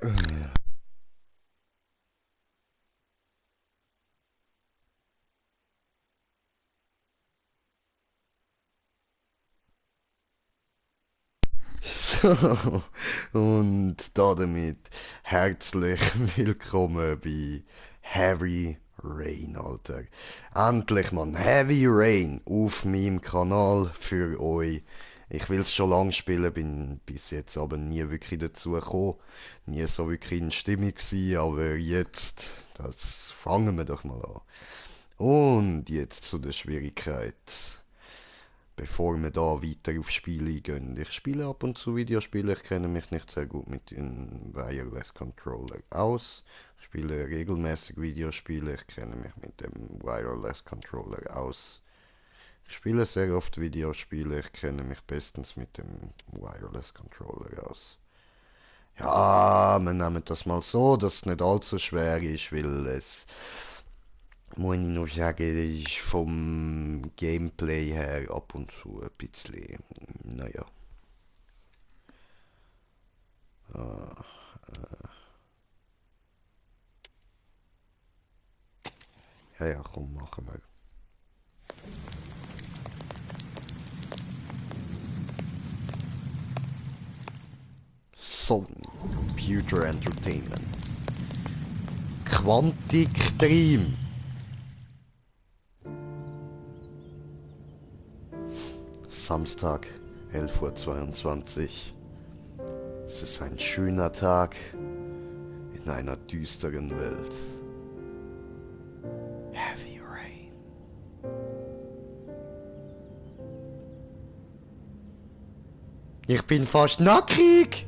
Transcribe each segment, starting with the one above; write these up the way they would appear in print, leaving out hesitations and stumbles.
So, und damit herzlich willkommen bei Heavy Rain, Alter. Endlich, Mann, Heavy Rain auf meinem Kanal für euch. Ich will es schon lange spielen, bin bis jetzt aber nie wirklich dazu gekommen. Nie so wirklich in Stimmung gewesen, aber jetzt, das fangen wir doch mal an. Und jetzt zu der Schwierigkeit. Bevor wir da weiter auf Spiele gehen. Ich spiele ab und zu Videospiele, ich kenne mich nicht sehr gut mit dem Wireless Controller aus. Ich spiele regelmäßig Videospiele, ich kenne mich mit dem Wireless Controller aus. Ich spiele sehr oft Videospiele, ich kenne mich bestens mit dem Wireless Controller aus. Ja, wir nehmen das mal so, dass es nicht allzu schwer ist, weil es, muss ich noch sagen, ist vom Gameplay her ab und zu ein bisschen, naja. Ja, ja, komm, machen wir. Sony Computer Entertainment. Quantic Dream. Samstag, 11:22 Uhr. Es ist ein schöner Tag in einer düsteren Welt. Heavy Rain. Ich bin fast nackig.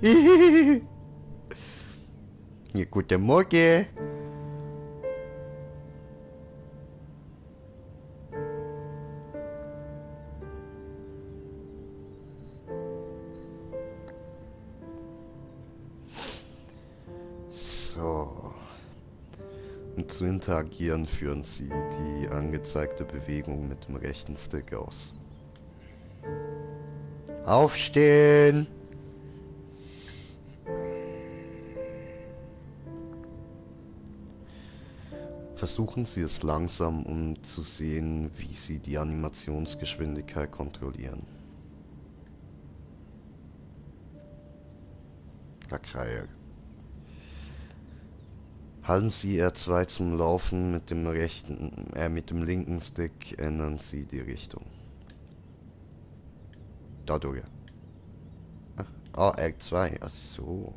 Ja, guten Morgen. So. Und zu interagieren führen Sie die angezeigte Bewegung mit dem rechten Stick aus. Aufstehen! Versuchen Sie es langsam, um zu sehen, wie Sie die Animationsgeschwindigkeit kontrollieren. Lakreier. Halten Sie R2 zum Laufen mit dem mit dem linken Stick ändern Sie die Richtung. Dadurch. Ah, R2. Ach so.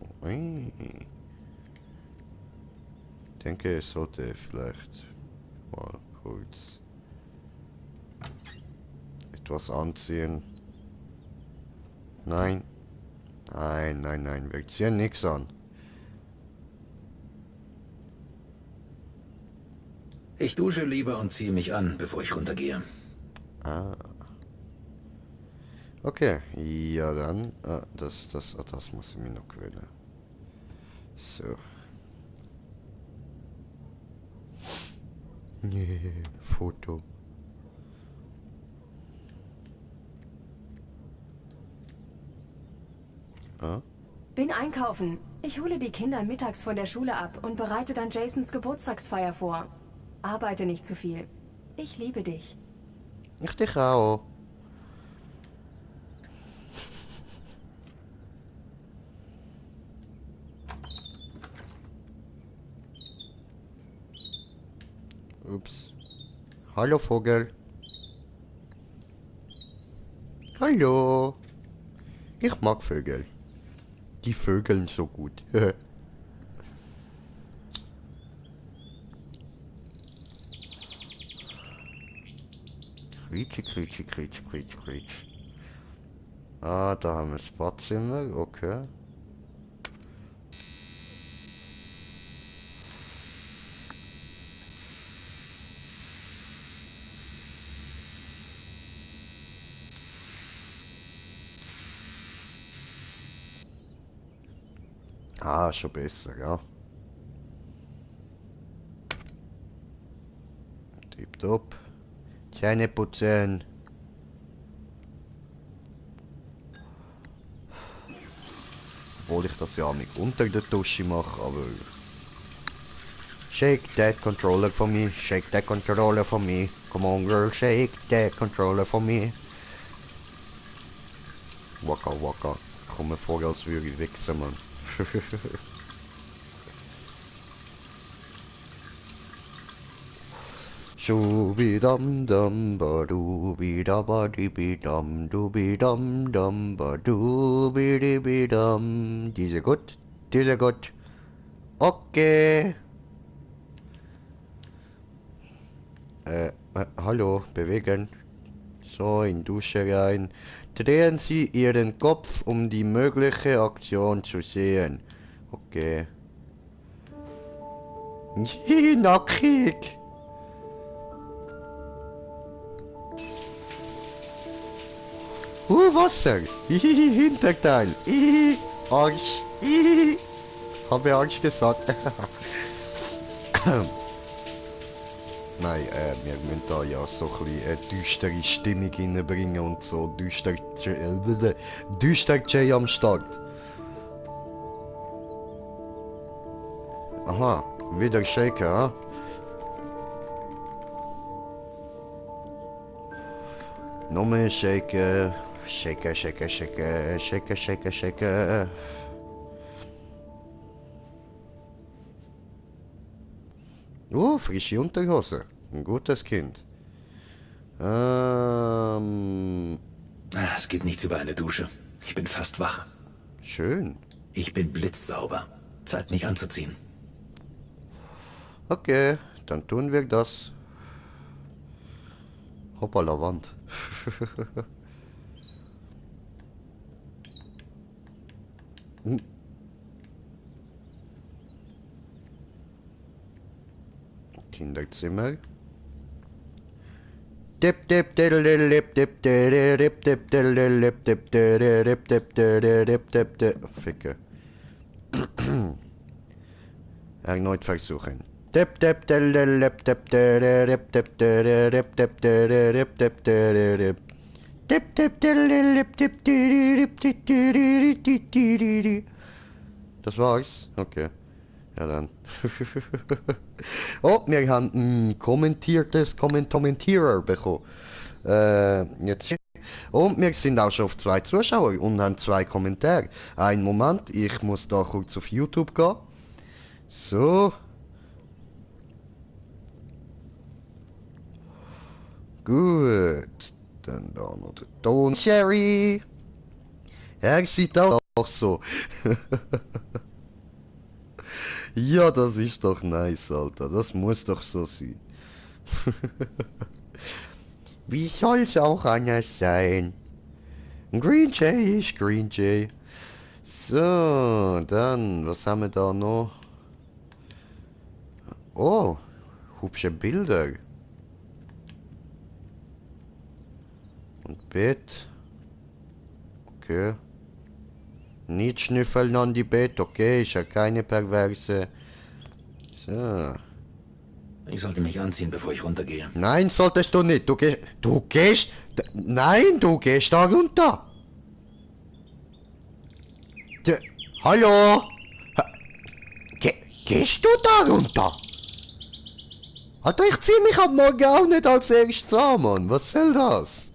Ich denke, ich sollte vielleicht mal kurz etwas anziehen. Nein. Nein, nein, nein. Wir ziehen nichts an. Ich dusche lieber und ziehe mich an, bevor ich runtergehe. Ah. Okay. Ja, dann. Das muss ich mir noch gewöhnen. So. Foto. Ah? Bin einkaufen. Ich hole die Kinder mittags von der Schule ab und bereite dann Jasons Geburtstagsfeier vor. Arbeite nicht zu viel. Ich liebe dich. Ich dich auch. Ups. Hallo Vogel. Hallo. Ich mag Vögel. Die vögeln so gut. Quietschi, quietschi, quietsch, quietsch, quietsch. Ah, da haben wir das Badzimmer. Okay. Ah, schon besser, ja. Tipptopp. Zähne putzen. Obwohl ich das ja nicht unter der Dusche mache, aber... Shake that controller for me, shake that controller for me. Come on girl, shake that controller for me. Waka waka. Ich komme mir vor, als würde ich wichsen, Mann. Shubidam dam ba dubida ba dibidam dubidam dam ba dubidibidam. Diese gut, diese gut. Okay. Hallo, bewegen. So, in Dusche rein. Drehen Sie Ihren Kopf, um die mögliche Aktion zu sehen. Okay. Nackig. Wasser. Hinterteil. Arsch. Habe Arsch gesagt. Nein, wir müssen da ja so ein bisschen eine düstere Stimmung reinbringen und so düster Jay am Start. Aha, wieder shaken, ha? Nochmal shaken. Shaken, shaken, shaken, shaken, shaken, shaken. Frische Unterhose. Ein gutes Kind. Es geht nichts über eine Dusche. Ich bin fast wach. Schön. Ich bin blitzsauber. Zeit, mich anzuziehen. Okay, dann tun wir das. Hoppala, Wand. Kinderzimmer. Dip dip diddle dip dip dip dip diddle dip dip dip dip dip dip dip. Ficke. Erneut versuchen. Dip dip diddle dip dip dip dip dip dip dip dip dip. Dip dip diddle dip dip dip dip. Das war's? Okay. Ja dann. Oh, wir haben ein kommentiertes Kommentierer bekommen. Jetzt. Und wir sind auch schon auf 2 Zuschauer und haben 2 Kommentare. Einen Moment, ich muss da kurz auf YouTube gehen. So. Gut. Dann da noch der Ton. Sherry. Er sieht auch so. Ja, das ist doch nice, Alter. Das muss doch so sein. Wie soll's auch anders sein? Green Jay ist Green Jay. So, dann, was haben wir da noch? Oh, hübsche Bilder. Und Bett. Okay. Nicht schnüffeln an die Bett, okay, ist ja keine Perverse. So. Ich sollte mich anziehen, bevor ich runtergehe. Nein, solltest du nicht. Nein, du gehst da runter. Hallo? Gehst du da runter? Alter, ich zieh mich ab morgen auch nicht als erstes an, Mann. Was soll das?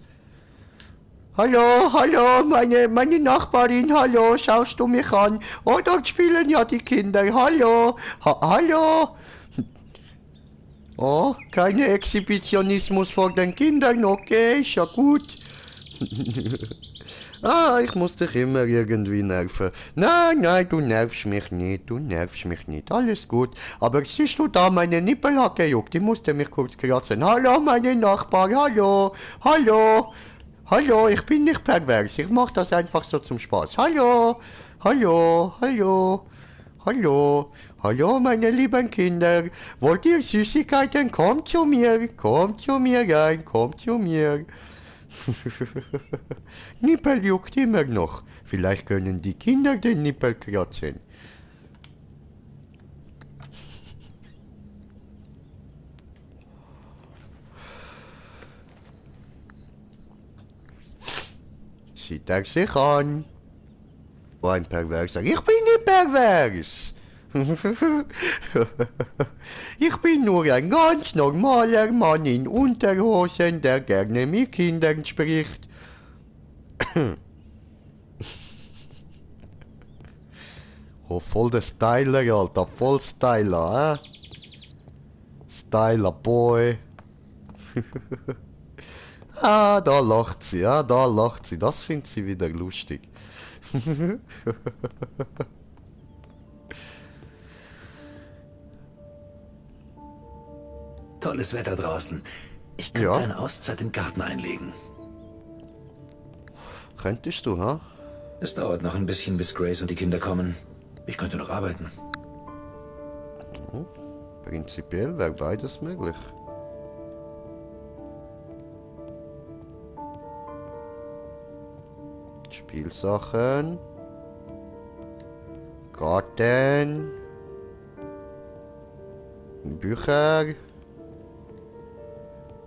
Hallo, hallo, meine Nachbarin, hallo, schaust du mich an? Oh, dort spielen ja die Kinder, hallo, hallo. Oh, keine Exhibitionismus vor den Kindern, okay, ist ja gut. Ich muss dich immer irgendwie nerven. Nein, nein, du nervst mich nicht, alles gut. Aber siehst du da, meine Nippel hat gejuckt, ich musste mich kurz kratzen. Hallo, meine Nachbarn, hallo, hallo. Hallo, ich bin nicht pervers, ich mach das einfach so zum Spaß. Hallo, hallo, hallo, hallo, hallo meine lieben Kinder. Wollt ihr Süßigkeiten? Kommt zu mir rein, kommt zu mir. Nippel juckt immer noch. Vielleicht können die Kinder den Nippel kratzen. Sieht er sich an. war ein Perverser. Ich bin nicht pervers! Ich bin nur ein ganz normaler Mann in Unterhosen, der gerne mit Kindern spricht. Oh, voll der Styler, Alter, voll Styler, Styler Boy. Ah, da lacht sie, ja, da lacht sie. Das findet sie wieder lustig. Tolles Wetter draußen. Ich könnte Ja. eine Auszeit im Garten einlegen. Könntest du, ha? Es dauert noch ein bisschen, bis Grace und die Kinder kommen. Ich könnte noch arbeiten. Prinzipiell wäre beides möglich. Spielsachen. Garten. Bücher.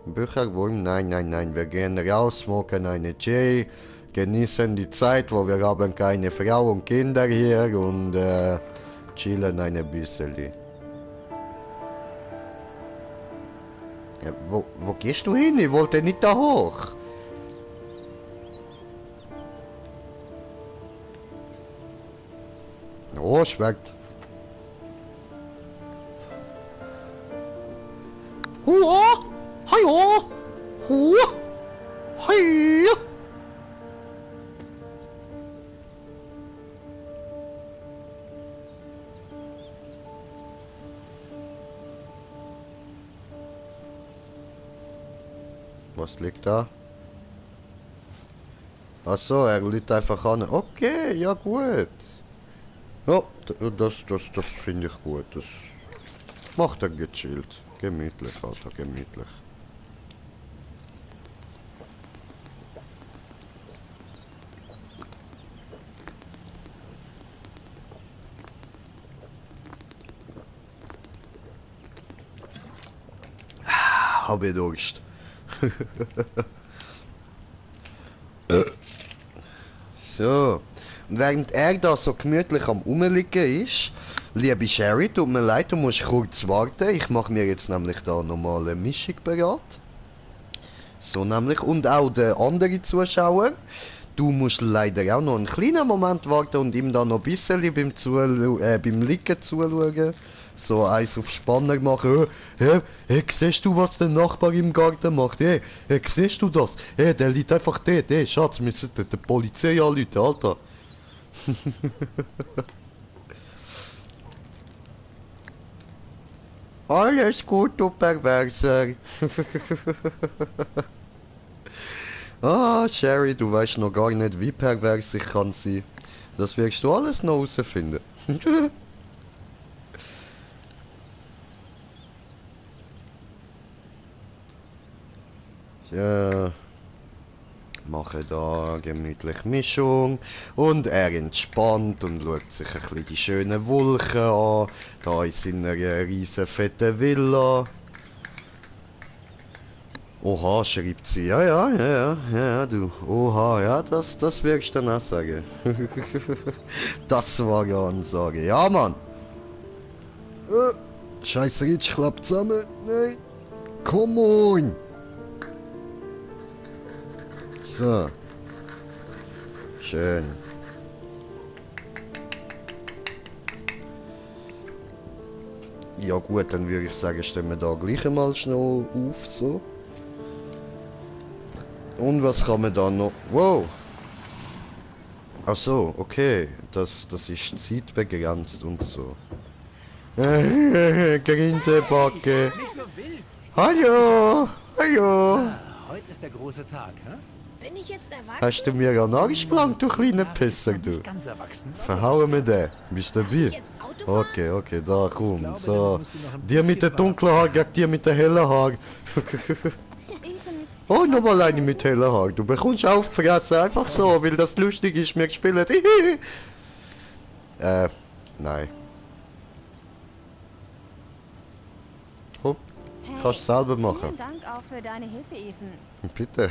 Bücher wollen? Nein, nein, nein. Wir gehen raus, smoken eine J. Genießen die Zeit, wo wir haben keine Frau und Kinder hier und chillen ein bisschen. Ja, wo gehst du hin? Ich wollte nicht da hoch. Oh, schmeckt. Hua! Hallo! Hua! Hi! Was liegt da? Ach so, er liegt einfach an. Okay, ja gut. Ja, das finde ich gut. Das macht er gechillt. Gemütlich, Alter, gemütlich. Habe Durst. So. Und während er da so gemütlich am Rumliegen ist, liebe Sherry, tut mir leid, du musst kurz warten. Ich mache mir jetzt nämlich da normale Mischung bereit. So nämlich. Und auch der andere Zuschauer. Du musst leider auch noch einen kleinen Moment warten und ihm dann noch ein bisschen beim Liegen zuschauen. So eins auf Spanner machen. Hey, siehst du, was der Nachbar im Garten macht? Hey, siehst du das? Hey, der liegt einfach dort. Hey, Schatz, wir sollten die Polizei anrufen, Alter. Alles gut, du Perverser. Ah, Sherry, du weißt noch gar nicht, wie pervers ich kann sein. Das wirst du alles noch herausfinden. Ja, mache da gemütlich Mischung und er entspannt und schaut sich ein bisschen die schönen Wolken an, da in seiner riesen fetten Villa. Oha, schreibt sie, ja, du, oha, ja, das wirst du dann auch sagen. Das war ja Ansage, ja, Mann. Scheiße, jetzt klappt zusammen, nein, come on. So. Schön. Ja gut, dann würde ich sagen, stellen wir da gleich einmal schnell auf, so. Und was kann man da noch? Wow! Ach so, okay. Das ist zeitbegrenzt und so. Grinsebacke. Nicht so wild. Hallo! Hallo! Heute ist der große Tag, hä? Bin ich jetzt erwachsen? Hast du mir an Angst gelangt, du kleiner Pisser, du? Nicht ganz erwachsen. Verhauen wir den. Bist du dabei? Jetzt Auto fahren? Okay, da komm. glaube, So. da musst du noch ein Dir mit bisschen der dunklen Haar gegen dir mit der hellen Haar. Ethan, Oh, nochmal eine mit hellen Haar. Du bekommst aufgefressen, einfach so, weil das lustig ist, mir gespielt. Nein. Komm, hey, kannst du selber machen. Vielen Dank auch für deine Hilfe, Ethan. Bitte.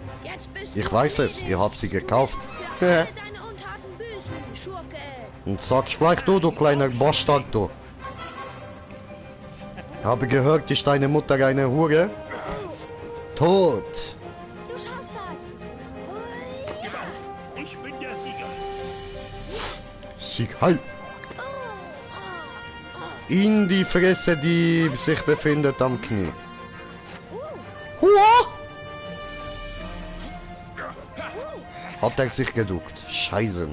Ich weiß es, ihr habt sie gekauft. Für alle deine Untaten büßen, Schurke. Und sagst gleich du kleiner Bastard, du. Habe gehört, ist deine Mutter eine Hure? Tot. Du schaffst das. Hui. Gib auf! Ich bin der Sieger! Sieg heil. In die Fresse, die sich befindet am Knie. Hua! Hat er sich geduckt. Scheiße.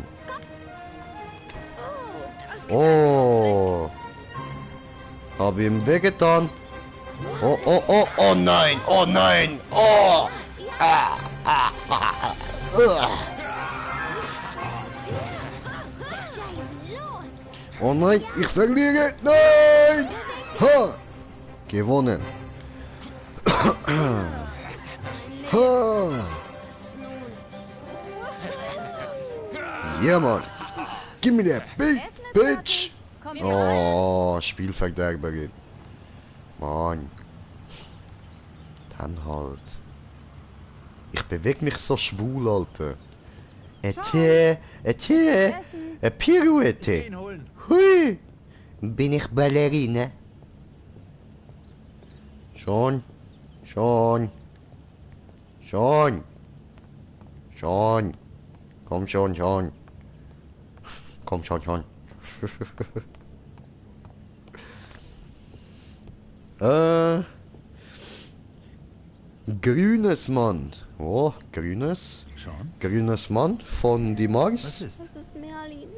Oh. Hab ihm wehgetan. Oh nein, oh nein, oh. Oh nein, ich verliere. Nein. Ha. Gewonnen. Ha. Ja, Mann. Gib mir der Big Bitch. Oh, Spielverderberin. Mann. Dann halt. Ich bewege mich so schwul, Alter. Pirouette. Geh ihn holen! Hui. Bin ich Ballerine? Schon. Schon. Komm schon. Komm schon. Grünes Mann. Oh, grünes. Schon? Grünes Mann von die Mars. Was ist? Das ist Merlin.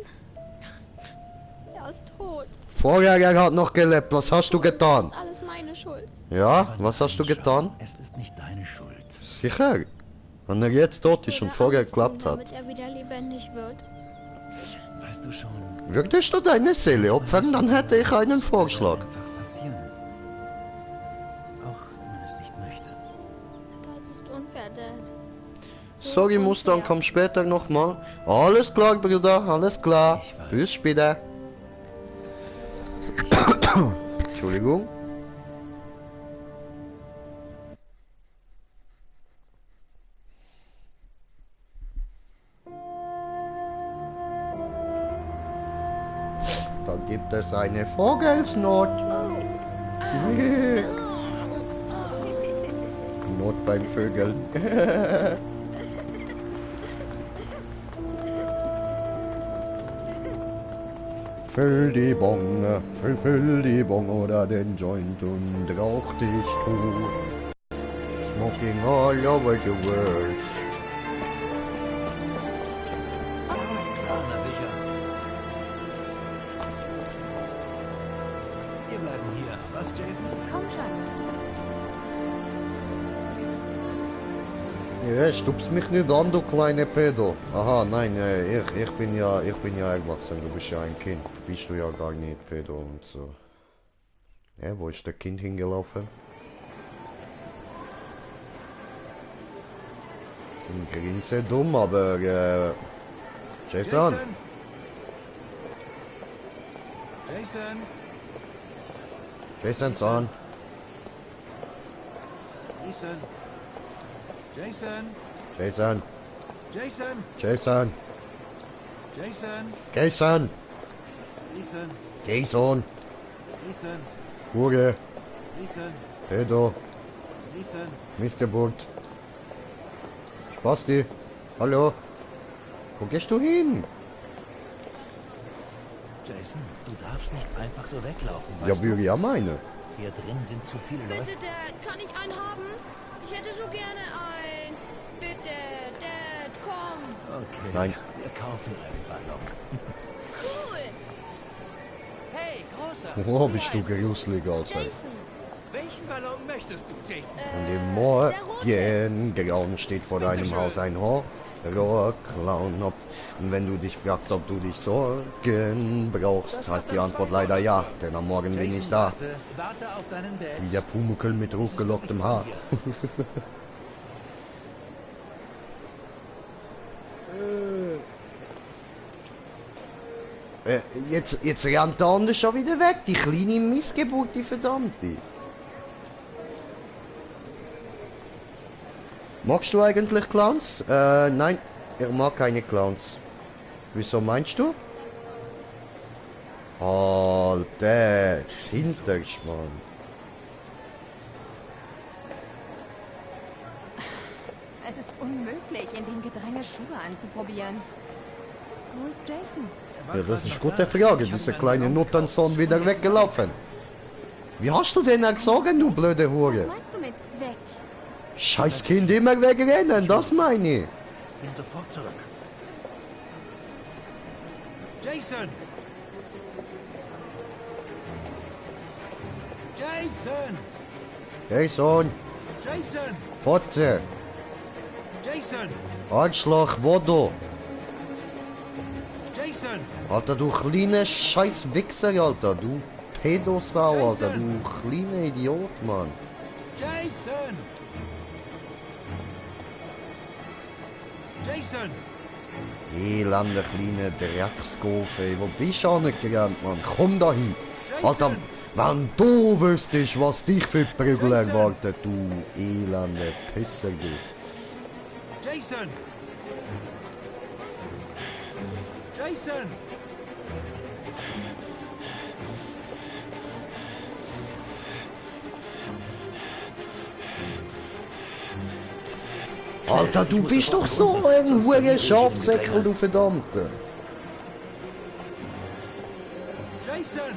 Er ist tot. Vorher er hat noch gelebt. Was hast du getan? Das ist alles meine Schuld. Ja, was hast du getan? Es ist nicht deine Schuld. Sicher. Wenn er jetzt tot ist und Würde vorher alles tun, geklappt hat. damit er wieder lebendig wird. Weißt du schon, Würdest du deine Seele opfern, dann hätte ich einen Vorschlag. einfach passieren. Auch wenn man es nicht möchte. Das ist unfair, Dad. Sorry, Mustang, komm später nochmal. Alles klar, Bruder, alles klar. Ich weiß. Bis später. Entschuldigung. Da gibt es eine Vogelsnot. Not beim Vögeln. Füll die Bong, füll die Bong oder den Joint und rauch dich tot. Smoking all over the world. Na sicher. Wir bleiben hier. Was, Jason? Komm, Schatz. Ja, stupst mich nicht an, du kleine Pedo. Aha, nein, ich bin ja erwachsen, du bist ja ein Kind. Bist du ja gar nicht, Pedo und so. Ja, wo ist der Kind hingelaufen? Ich grinse dumm, aber Jason. Jason! Jason's an. Jason! Jason! Jason. Jason! Jason. Jason! Jason. Jason! Jason. Jason! Hure. Jason! Pedo. Jason! Missgeburt. Spasti. Hallo. Wo gehst du hin? Jason, du darfst nicht einfach so weglaufen, Ja, weißt würde du? ja meine. Hier drin sind zu viele Bitte, Leute. Dad, kann ich einen haben? Ich hätte so gerne einen. Bitte, Dad, komm. Okay, Nein. wir kaufen einen Ballon. Cool. Hey, Großer! Oh, bist du gruselig, Alter. Jason. Welchen Ballon möchtest du, Jason? Und im der rote. Morgengrauen steht vor deinem Haus ein Horrorclown. Und wenn du dich fragst, ob du dich Sorgen brauchst, heißt die Antwort leider ja, denn am Morgen bin ich da. Warte auf deinen Dad. Wie der Pumuckl mit hochgelocktem Haar. Jetzt rennt der andere schon wieder weg, die kleine Missgeburt, die verdammte. Magst du eigentlich Clowns? Nein, ich mag keine Clowns. Wieso meinst du? Alter, das hinterst, Mann. Es ist unmöglich, in dem Gedränge Schuhe anzuprobieren. Wo ist Jason? Ja, das ist eine gute Frage. Dieser kleine Nutternsohn wieder weggelaufen. Wie hast du denn gesagt, du blöde Was Hure? meinst du mit weg? Scheiß Kind immer wegrennen, das meine ich. Bin sofort zurück. Jason! Jason! Hey Sohn, Jason! Fotze, Jason! Arschloch, wo du? Jason! Alter, du kleine scheiß Wichser, Alter, du Pädosau, Alter, du kleiner Idiot, Mann. Jason! Jason! Elende kleine Dreckskofe, ey, wo bist du angerannt, Mann? Komm da hin. Alter, wenn du wüsstest, was dich für Prügel erwartet, du elende Pisser, du. Jason! Jason! Alter, du bist doch so ein hoher Schafsäckel, du Verdammte. Jason!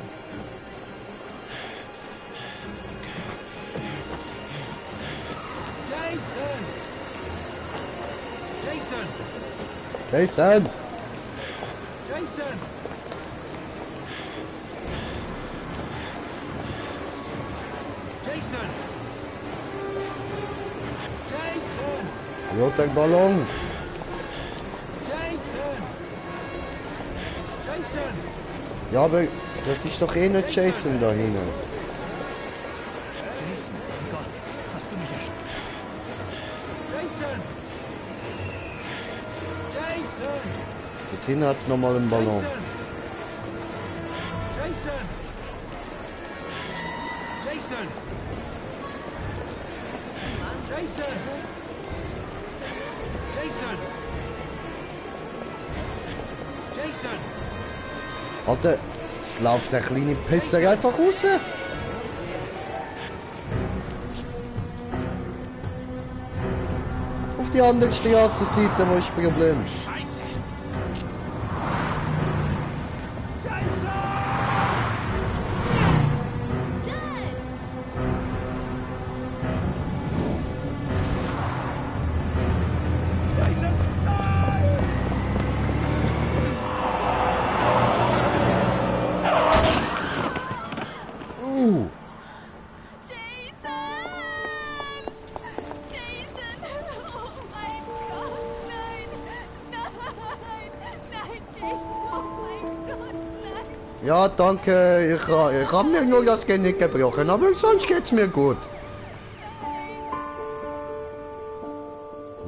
Jason! Jason! Jason! Jason! Jason! Jason! Roter Ballon! Jason! Jason! Ja, aber das ist doch eh nicht Jason da hinten. Jason, mein Gott, hast du mich erschreckt? Jason! Jason! Dort hinten hat's nochmal einen Ballon. Jason! Jason! Jason! Jason! Jason! Alter, es läuft der kleine Pisser einfach raus. Auf die andere Straßenseite, wo ist das Problem? Scheiße. Jason! Nein! Jason! Jason! Oh mein Gott, nein! Nein! Nein, Jason! Oh mein Gott, nein! Ja, danke. Ich hab mir nur das Genick gebrochen, aber sonst geht's mir gut.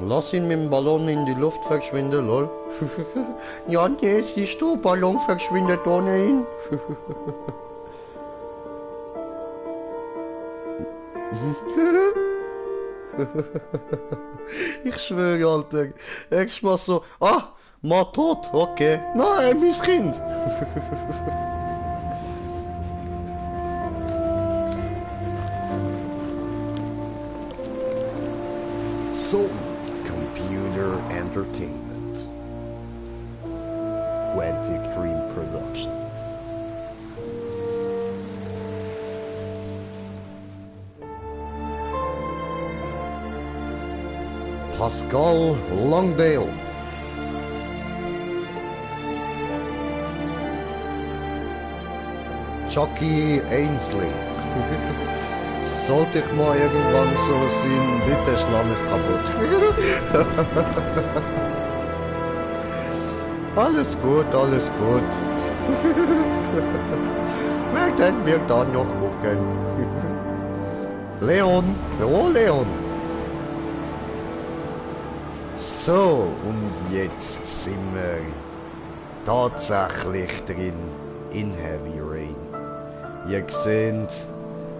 Lass ihn mit dem Ballon in die Luft verschwinden, lol. Ja, nee, siehst du, Ballon verschwindet ohne ihn. Ich schwöre, Alter. Ich mach so, mal tot, okay. Nein, mein Kind. So, Computer Entertainment. Quantic Dream Production. Pascal Longdale. Chucky Ainsley. Sollte ich mal irgendwann so sein, bitte schlag mich kaputt. Alles gut, alles gut. Werden wir dann noch gucken. Leon, oh Leon. So, und jetzt sind wir tatsächlich drin in Heavy Rain. Ihr seht,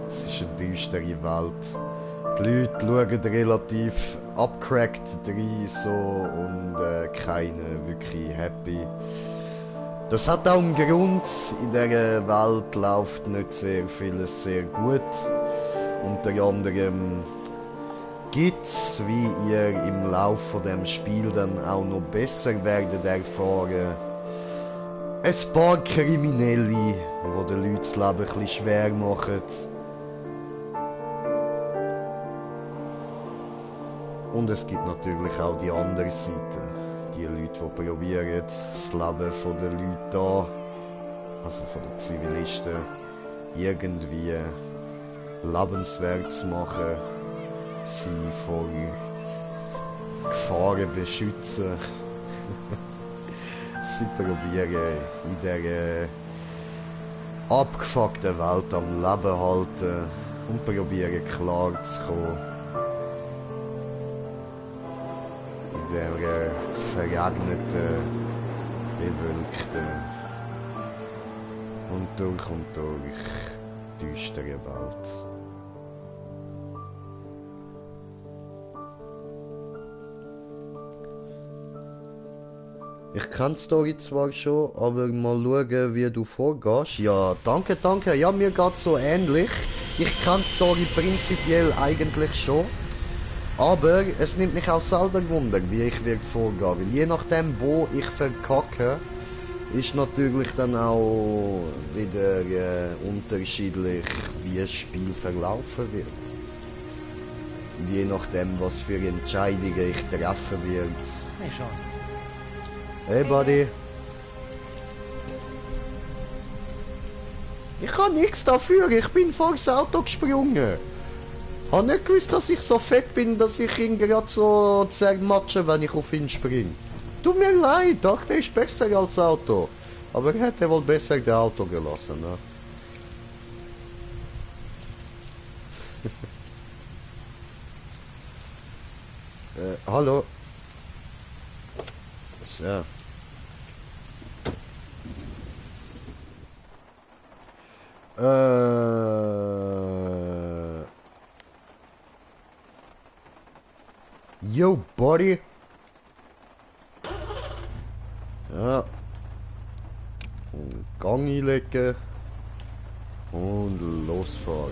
es ist eine düstere Welt. Die Leute schauen relativ abcrackt rein so und keiner wirklich happy. Das hat auch einen Grund. In dieser Welt läuft nicht sehr vieles sehr gut. Unter anderem gibt's, wie ihr im Laufe von dem Spiel dann auch noch besser werdet erfahren, ein paar Kriminelle, die den Leuten das Leben ein bisschen schwer machen. Und es gibt natürlich auch die andere Seite. Die Leute, die probieren, das Leben der Leute da, also von den Zivilisten, irgendwie lebenswert zu machen, sie vor Gefahren beschützen. Sie probieren in dieser abgefuckten Welt am Leben halten und probieren klar zu kommen. In dieser verregneten, bewölkten und durch düstere Welt. Ich kenne die Story zwar schon, aber mal schauen, wie du vorgehst. Ja, danke. Ja, mir geht's so ähnlich. Ich kenne die Story prinzipiell eigentlich schon. Aber es nimmt mich auch selber Wunder, wie ich wird vorgehen. Weil je nachdem, wo ich verkacke, ist natürlich dann auch wieder unterschiedlich, wie das Spiel verlaufen wird. Und je nachdem, was für Entscheidungen ich treffen wird. Hey, Sean. Hey, Buddy. Ich habe nichts dafür, ich bin vor das Auto gesprungen. Ich habe nicht gewusst, dass ich so fett bin, dass ich ihn gerade so zermatsche, wenn ich auf ihn springe. Tut mir leid, dachte ich ist besser als das Auto. Aber er hätte wohl besser das Auto gelassen, ne? Hallo. So. Yo, buddy. Ja. Und Gang einlegen. Und losfahren.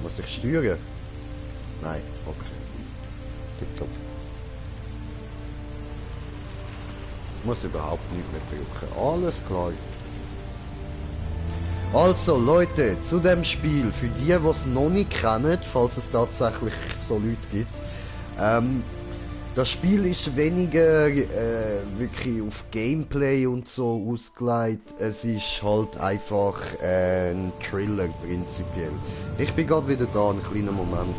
Muss ich steuern? Nein, okay. Tipptopp. Ich muss überhaupt nicht mehr drücken. Alles klar. Also Leute, zu dem Spiel, für die es noch nicht kennen, falls es tatsächlich so Leute gibt, das Spiel ist weniger wirklich auf Gameplay und so ausgelegt, es ist halt einfach ein Thriller prinzipiell. Ich bin gerade wieder da, einen kleinen Moment.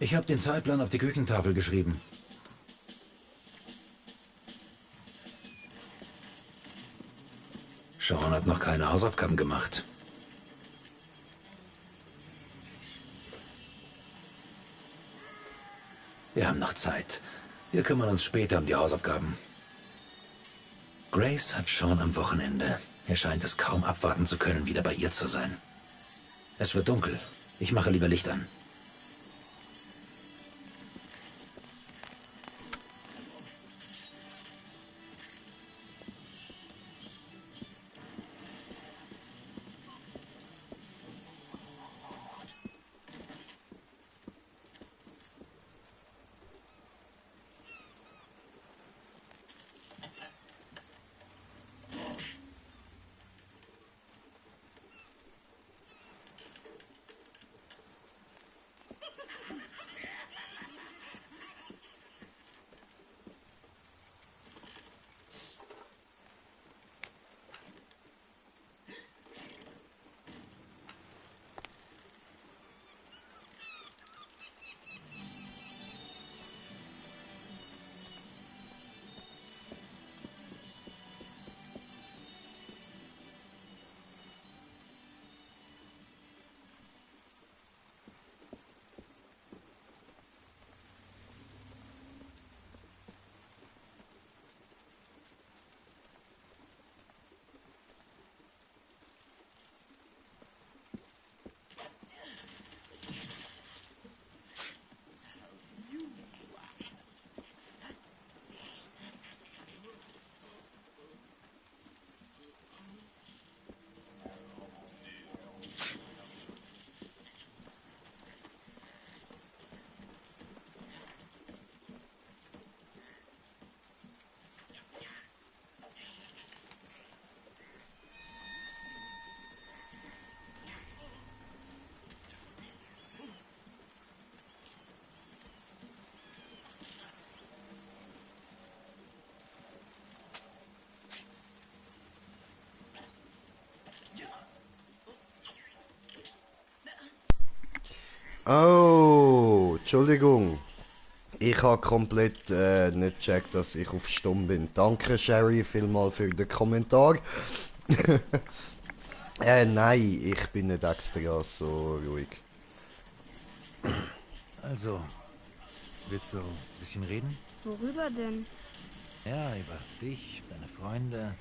Ich habe den Zeitplan auf die Küchentafel geschrieben. Sean hat noch keine Hausaufgaben gemacht. Wir haben noch Zeit. Wir kümmern uns später um die Hausaufgaben. Grace hat Sean am Wochenende. Er scheint es kaum abwarten zu können, wieder bei ihr zu sein. Es wird dunkel. Ich mache lieber Licht an. Oh, Entschuldigung. Ich habe komplett nicht gecheckt, dass ich auf Stumm bin. Danke, Sherry, vielmals für den Kommentar. Nein, ich bin nicht extra so ruhig. Also, willst du ein bisschen reden? Worüber denn? Ja, über dich, deine Freunde,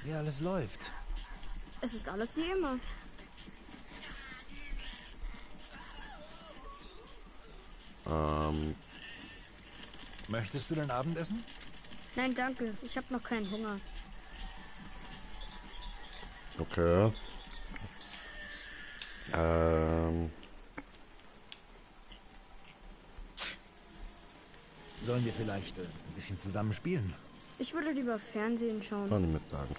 wie alles läuft. Es ist alles wie immer. Möchtest du dein Abendessen? Nein, danke. Ich habe noch keinen Hunger. Okay. Sollen wir vielleicht ein bisschen zusammen spielen? Ich würde lieber Fernsehen schauen. Kann mit Dank.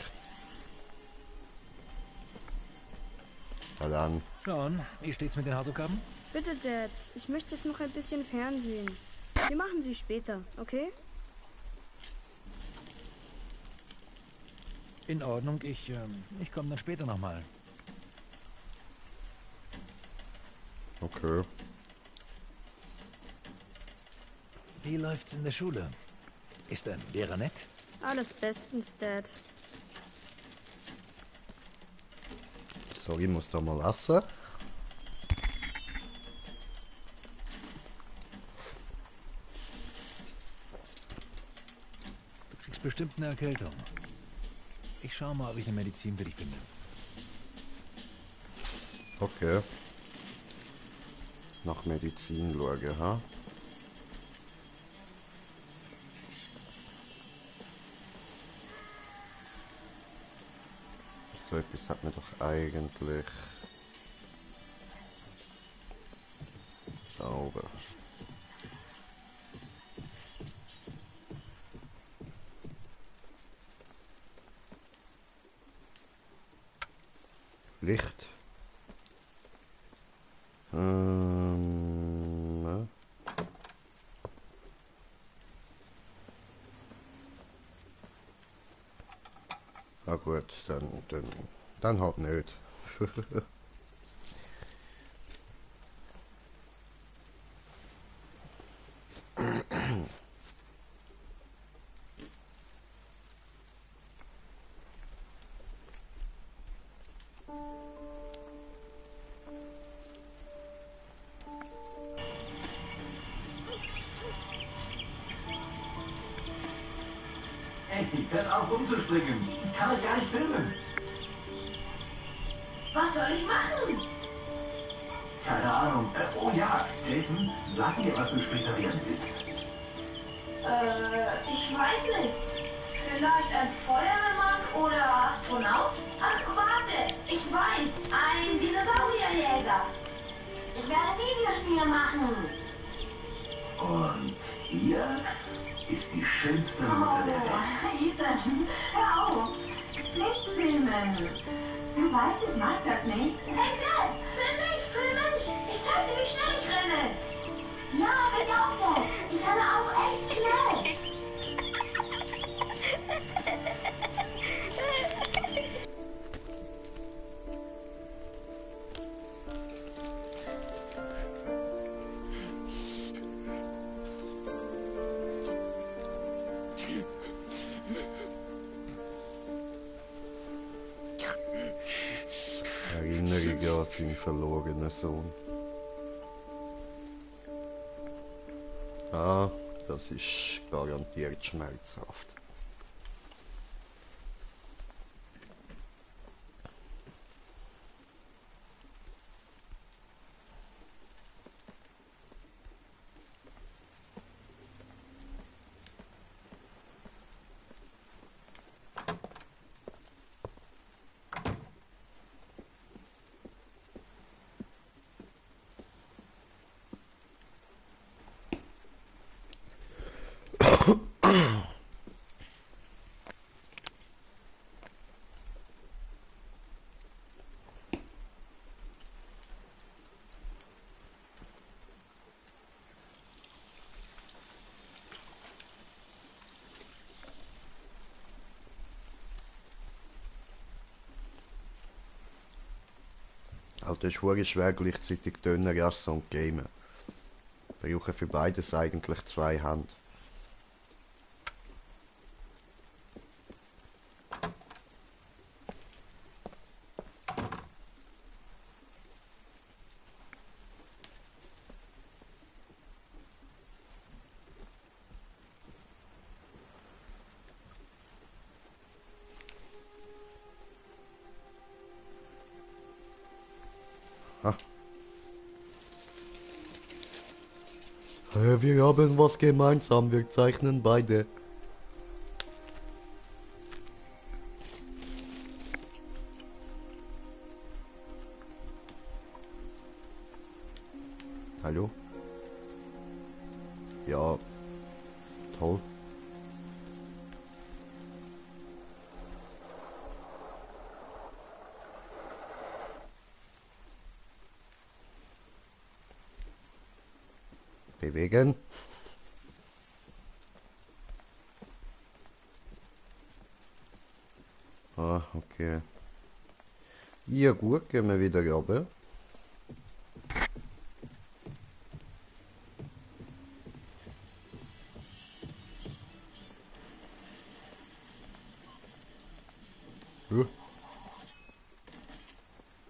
Na dann. Sean, wie steht's mit den Hausaufgaben? Bitte, Dad. Ich möchte jetzt noch ein bisschen Fernsehen. Wir machen sie später, okay? In Ordnung, ich komme dann später nochmal. Okay. Wie läuft's in der Schule? Ist dein Lehrer nett? Alles bestens, Dad. Sorry, ich muss da mal essen. Du kriegst bestimmt eine Erkältung. Ich schau mal, ob ich eine Medizin für dich finde. Okay. Nach Medizin schauen, ha? So etwas hat man doch eigentlich sauber. Licht. Ne? Na gut, dann halt nicht. Hey, hört auf rumzuspringen. Ich kann euch gar nicht filmen. Was soll ich machen? Keine Ahnung. Oh ja, Jason, sag mir, was du später werden willst. Ich weiß nicht. Vielleicht ein Feuerwehrmann oder Astronaut? Ach, warte, ich weiß. Ein Dinosaurierjäger. Ich werde Videospiele machen. Und hier ist die schönste Mutter der Welt. Ethan, hör auf. Nichts filmen. Du weißt, ich mag das nicht. Hey, Dad, film mich. Ich zeig dir, wie schnell ich renne. Ja, bin auch, Dad. Ich renne auch echt schnell. Erinnerungen an seinen verlorenen Sohn. Ah, das ist garantiert schmerzhaft. Also das ist verdammt schwer gleichzeitig Döner essen und gamen. Brauchen für beides eigentlich 2 Hände. Ah. Wir haben was gemeinsam, wir zeichnen beide. Hallo? Ja, toll. Bewegen. Ah, okay. Ja gut, gehen wir wieder runter.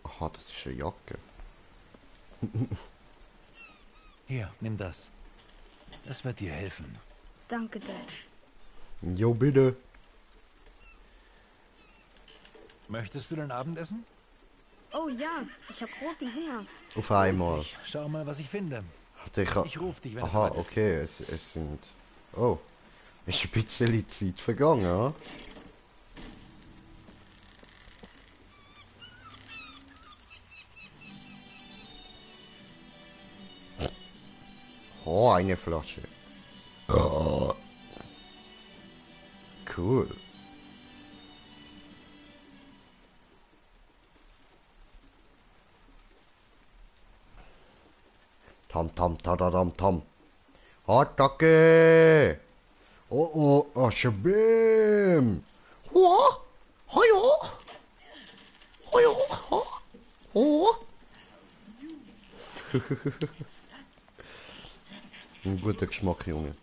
Aha, das ist eine Jacke. Hier, nimm das. Das wird dir helfen. Danke, Dad. Jo, bitte. Möchtest du dein Abendessen? Oh ja, ich habe großen Hunger. Auf einmal. Ich schau mal, was ich finde. Ich ruf dich, wenn es Aha, soweit ist. okay, es sind... Oh, ist ein bisschen Zeit vergangen, ja? Oh, eine Flasche. Oh. Cool. Tam tam tadadam tam. Attacke! Oh oh, Aschebim! Hoa! Hajo! Hajo! Oh! Ein guter Geschmack, Junge.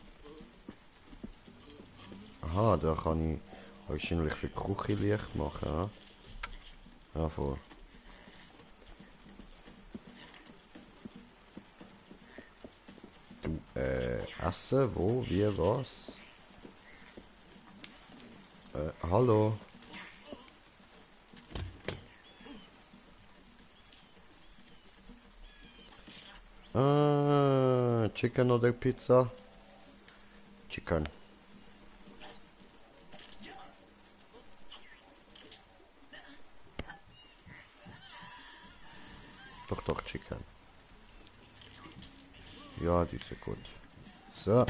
Aha, da kann ich wahrscheinlich für die Küche Licht machen, ja? Ja, voll. Du, Essen, wo, wie, was? Hallo. Chicken oder Pizza? Chicken. Doch, Chicken. Ja, die ist gut. So.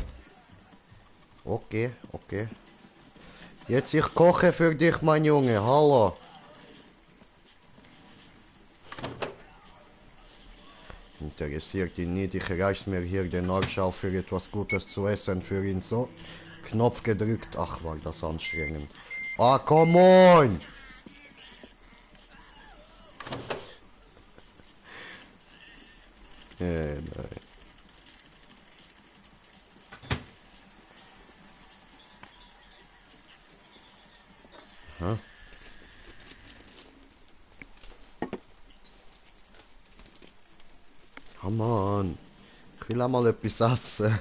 Okay. Jetzt ich koche für dich, mein Junge. Hallo. Interessiert ihn nicht. Ich reiß mir hier den Arsch auf für etwas Gutes zu essen für ihn. So. Knopf gedrückt. Ach, war das anstrengend. Ah, come on! Nein. Huh? Come on. Ich will auch mal etwas essen.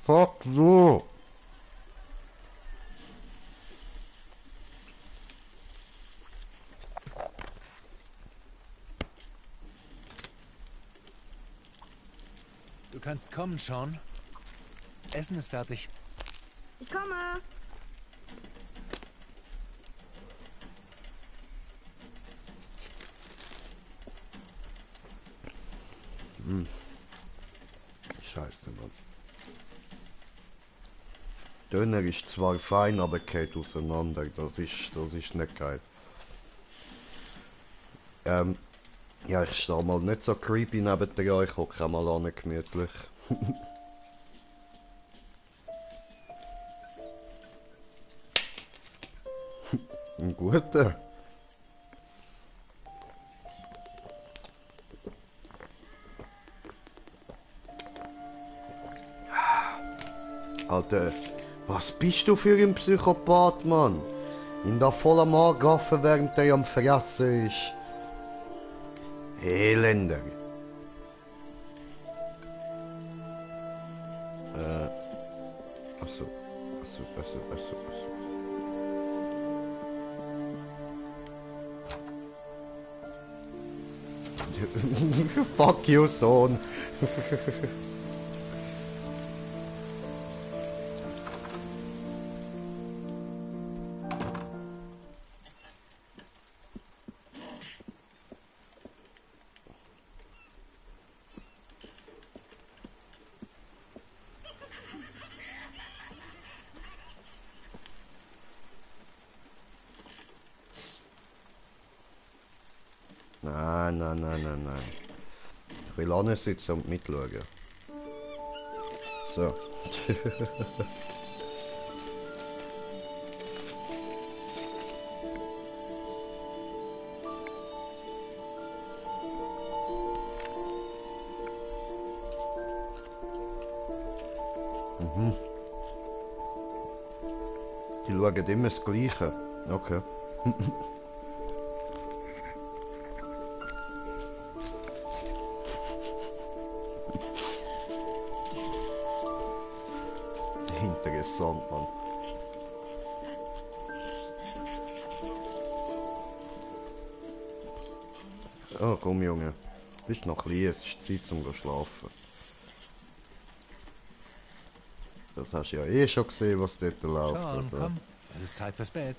Fuck you. Du kannst kommen, Sean. Essen ist fertig. Ich komme. Scheiße, Mann. Döner ist zwar fein, aber geht auseinander. Das ist nicht geil. Ja, ich stehe mal nicht so creepy neben dir, ich hocke mal an gemütlich. Ein guter. Alter, was bist du für ein Psychopath, Mann? In der vollen Magen, während er am Fressen ist. Elender. Achso. Fuck you, Sohn. Nein. Ich will auch nicht sitzen und mitschauen. So. Die schauen immer das Gleiche. Okay. Interessant, Mann. Oh, komm, Junge. Du bist noch klein, es ist Zeit zum Schlafen. Das hast du ja eh schon gesehen, was dort läuft. Sean, Also. komm. Es ist Zeit fürs Bett.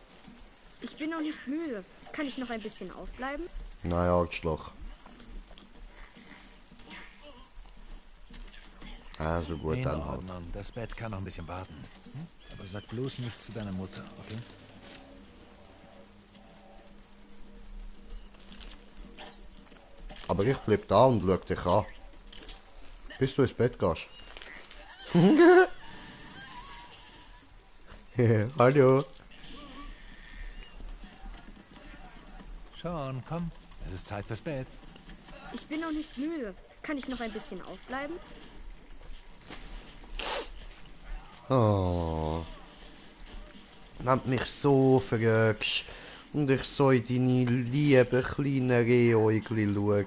Ich bin noch nicht müde. Kann ich noch ein bisschen aufbleiben? Nein, Arschloch. Also gut, In dann halt. Ordnung. Das Bett kann noch ein bisschen warten. Hm? Aber sag bloß nichts zu deiner Mutter, okay? Aber ich bleib da und schau dich an. Bis du ins Bett gehst. Hallo. Sean, komm. Es ist Zeit fürs Bett. Ich bin noch nicht müde. Kann ich noch ein bisschen aufbleiben? Oh. Wenn du mich so fragst und ich so in deine lieben kleinen Rehäugli schaue,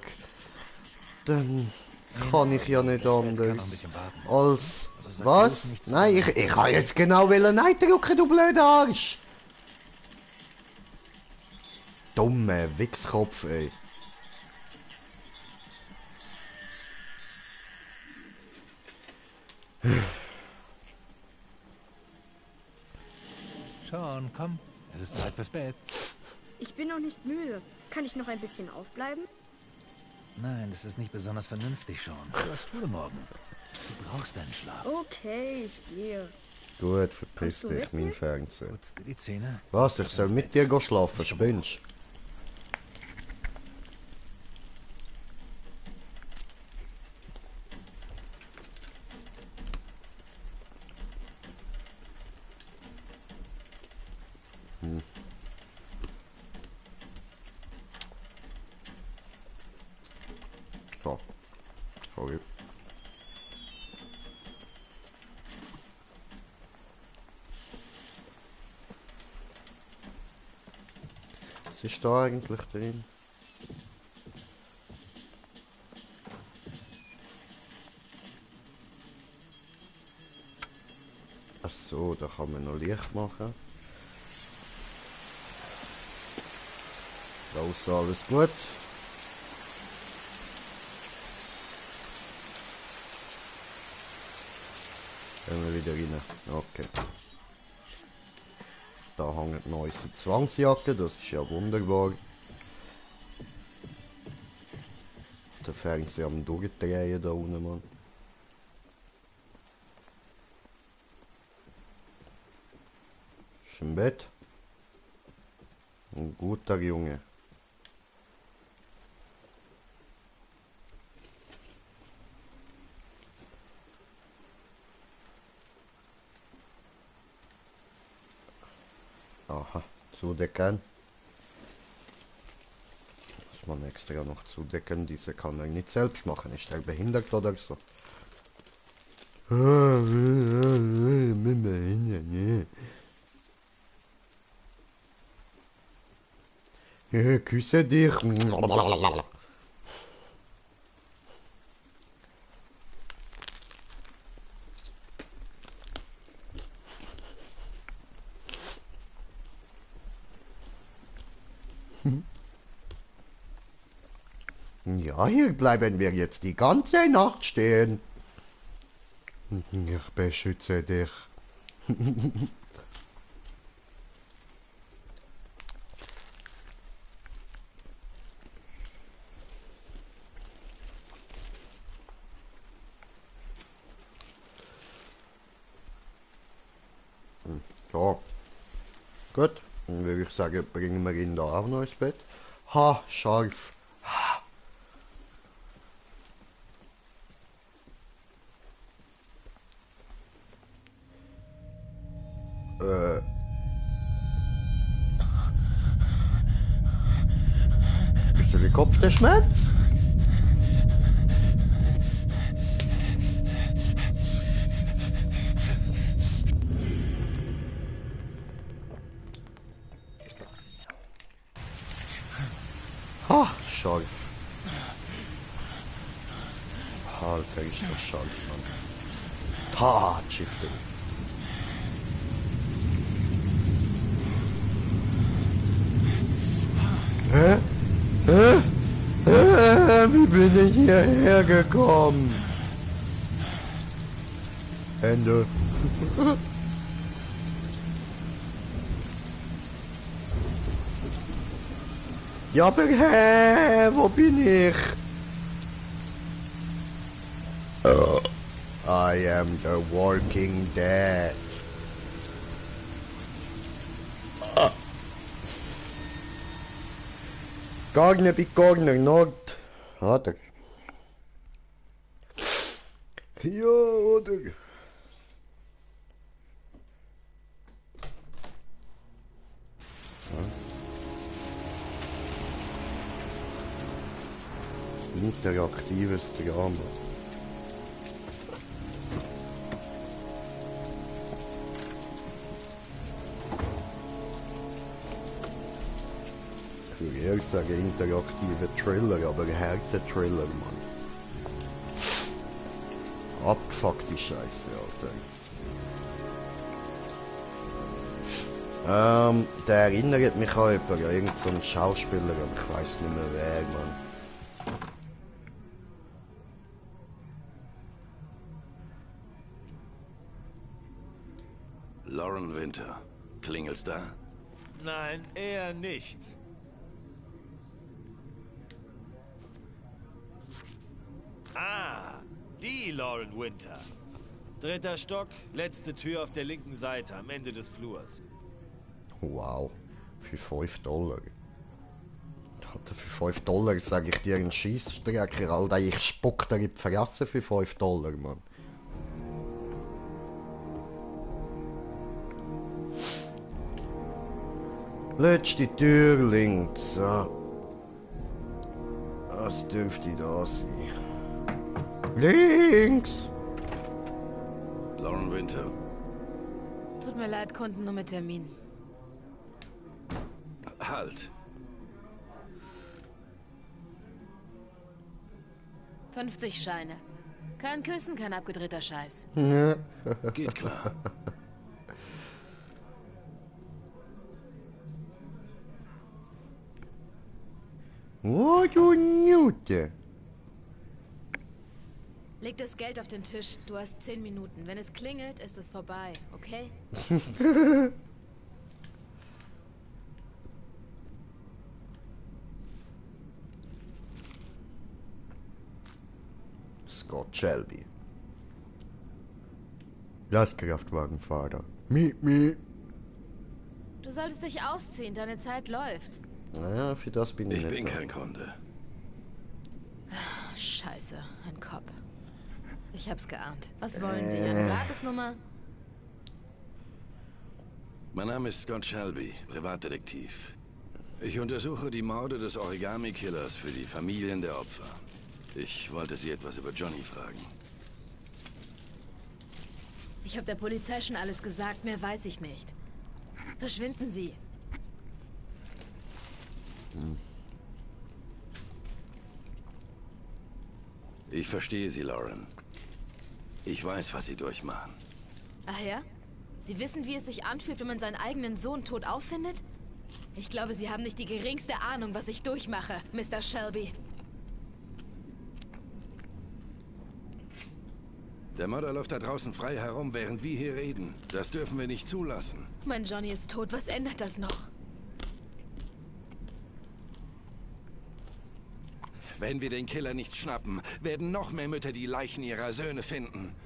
dann kann ich ja nicht Das Bett kann noch ein anders bisschen warten. als Aber Sag bloß Was? nichts Nein, zu- ich kann jetzt genau Nein drücken, du blöder Arsch! Dumme Wichskopf, ey. Sean, komm. Es ist Zeit fürs Bett. Ich bin noch nicht müde. Kann ich noch ein bisschen aufbleiben? Nein, das ist nicht besonders vernünftig, Sean. Du hast Schule morgen. Du brauchst deinen Schlaf. Okay, ich gehe. Gut, verpiss Kommst du dich, mit mein mir? Fernseher. Putz dir die Zähne. Was, ich soll mit dir schlafen, spinnst? So. Sorry. Was ist da eigentlich drin? Ach so, da kann man noch Licht machen. Draußen alles gut. Gehen wir wieder rein. Okay. Da hängt noch unsere Zwangsjacke, das ist ja wunderbar. Der Fernseher am Durchdrehen da unten, Mann. Ist im Bett. Ein guter Junge. Aha, zudecken. Muss man extra noch zudecken. Diese kann er nicht selbst machen. Ist er behindert oder so? Küsse dich. Ja, hier bleiben wir jetzt die ganze Nacht stehen. Ich beschütze dich. So. Gut, dann würde ich sagen, bringen wir ihn da auch noch ins Bett. Ha, scharf. Ha. Bist du der Kopf der Schmerz? Ha, scharf. Alter, ist das scharf, Mann. Ha, Chicken. Hä? Hä? Wie bin ich hierher gekommen? Ende. Ja, aber hä? Wo bin ich? I am the Walking Dead. Gagner bij Gagner, Nord. Harder. Ja, oder? Interaktives Drama. Ich würde ehrlich sagen, interaktive Thriller, aber härter Thriller, Mann. Abgefahren. fuck die Scheiße, Alter. Der erinnert mich an jemanden, ja, irgend so einen Schauspieler, aber ich weiß nicht mehr wer, Mann. Lauren Winter. Klingelt's da? Nein, eher nicht. Ah, die Lauren Winter. 3. Stock, letzte Tür auf der linken Seite, am Ende des Flurs. Wow, für $5. Alter, für $5 sage ich dir einen Scheissstrecker, Alter, ich spuck dir in die Fresse für $5, Mann. Letzte Tür links, ja. Was dürfte da sein? Links! Lauren Winter. Tut mir leid, Kunden nur mit Termin. Halt. 50 Scheine. Kein Küssen, kein abgedrehter Scheiß. Geht klar. Oh, du Nute. Leg das Geld auf den Tisch. Du hast 10 Minuten. Wenn es klingelt, ist es vorbei, okay? Scott Shelby. Lastkraftwagenfahrer. Miep. Du solltest dich ausziehen, deine Zeit läuft. Naja, für das bin ich Ich nicht bin da. kein Kunde. Scheiße, ein Cop. Ich hab's geahnt. Was wollen Sie? Eine Gratisnummer? Mein Name ist Scott Shelby, Privatdetektiv. Ich untersuche die Morde des Origami-Killers für die Familien der Opfer. Ich wollte Sie etwas über Johnny fragen. Ich habe der Polizei schon alles gesagt, mehr weiß ich nicht. Verschwinden Sie. Ich verstehe Sie, Lauren. Ich weiß, was Sie durchmachen. Ach ja? Sie wissen, wie es sich anfühlt, wenn man seinen eigenen Sohn tot auffindet? Ich glaube, Sie haben nicht die geringste Ahnung, was ich durchmache, Mr. Shelby. Der Mörder läuft da draußen frei herum, während wir hier reden. Das dürfen wir nicht zulassen. Mein Johnny ist tot, was ändert das noch? Wenn wir den Killer nicht schnappen, werden noch mehr Mütter die Leichen ihrer Söhne finden.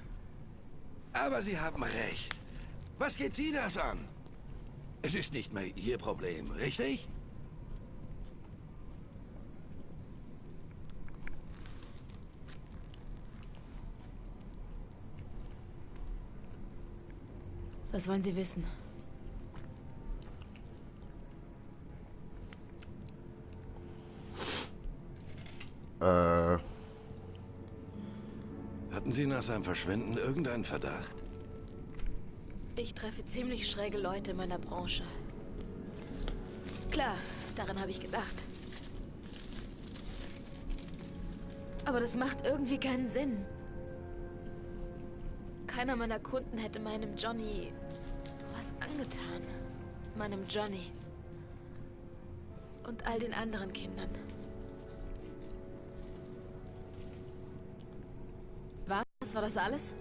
Aber Sie haben recht. Was geht Sie das an? Es ist nicht mehr Ihr Problem, richtig? Was wollen Sie wissen? Hatten Sie nach seinem Verschwinden irgendeinen Verdacht? Ich treffe ziemlich schräge Leute in meiner Branche. Klar, daran habe ich gedacht. Aber das macht irgendwie keinen Sinn. Keiner meiner Kunden hätte meinem Johnny sowas angetan. Meinem Johnny. Und all den anderen Kindern. Was war das alles?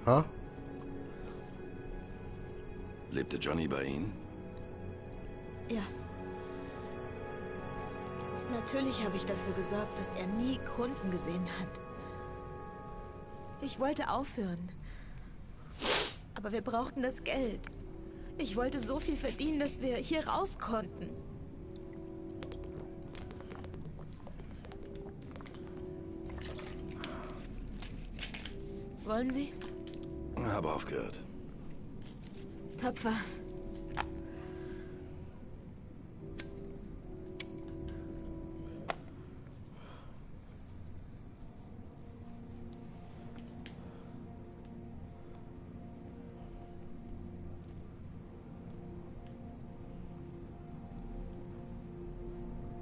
Ha? Lebte Johnny bei Ihnen? Ja. Natürlich habe ich dafür gesorgt, dass er nie Kunden gesehen hat. Ich wollte aufhören. Aber wir brauchten das Geld. Ich wollte so viel verdienen, dass wir hier raus konnten. Wollen Sie? Habe aufgehört. Tapfer.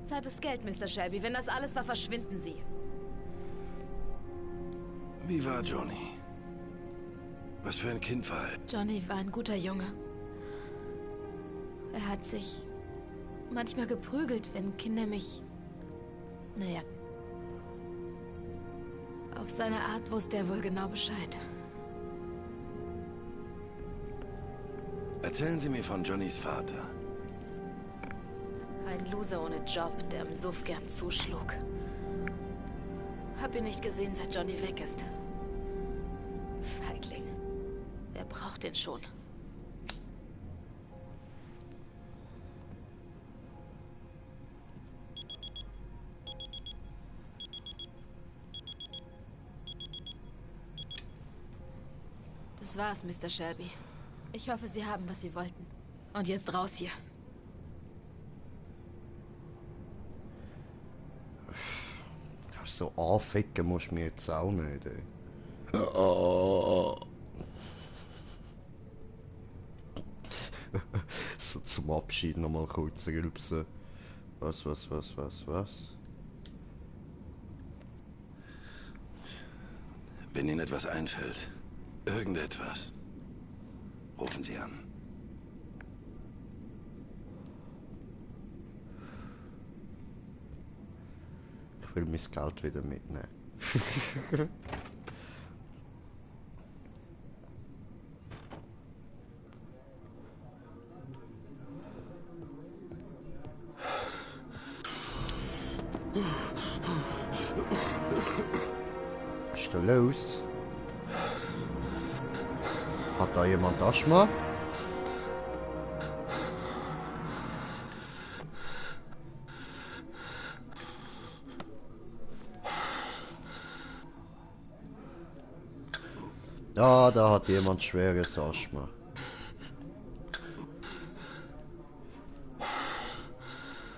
Zeit ist Geld, Mr. Shelby. Wenn das alles war, verschwinden Sie. Wie war Johnny? Was für ein Kind war er? Johnny war ein guter Junge. Er hat sich manchmal geprügelt, wenn Kinder mich... Naja. Auf seine Art wusste er wohl genau Bescheid. Erzählen Sie mir von Johnnys Vater. Ein Loser ohne Job, der im Suff gern zuschlug. Hab ihn nicht gesehen, seit Johnny weg ist. Feigling. Wer braucht den schon? Das war's, Mr. Shelby. Ich hoffe, Sie haben, was Sie wollten. Und jetzt raus hier. So anficken musst du mir jetzt auch nicht, ey. So zum Abschied nochmal kurz rülpsen. Was? Wenn Ihnen etwas einfällt, irgendetwas, rufen Sie an. Ich will mein Geld wieder mitnehmen. Was ist da los? Hat da jemand Asthma? Ja, da hat jemand schweres Asthma.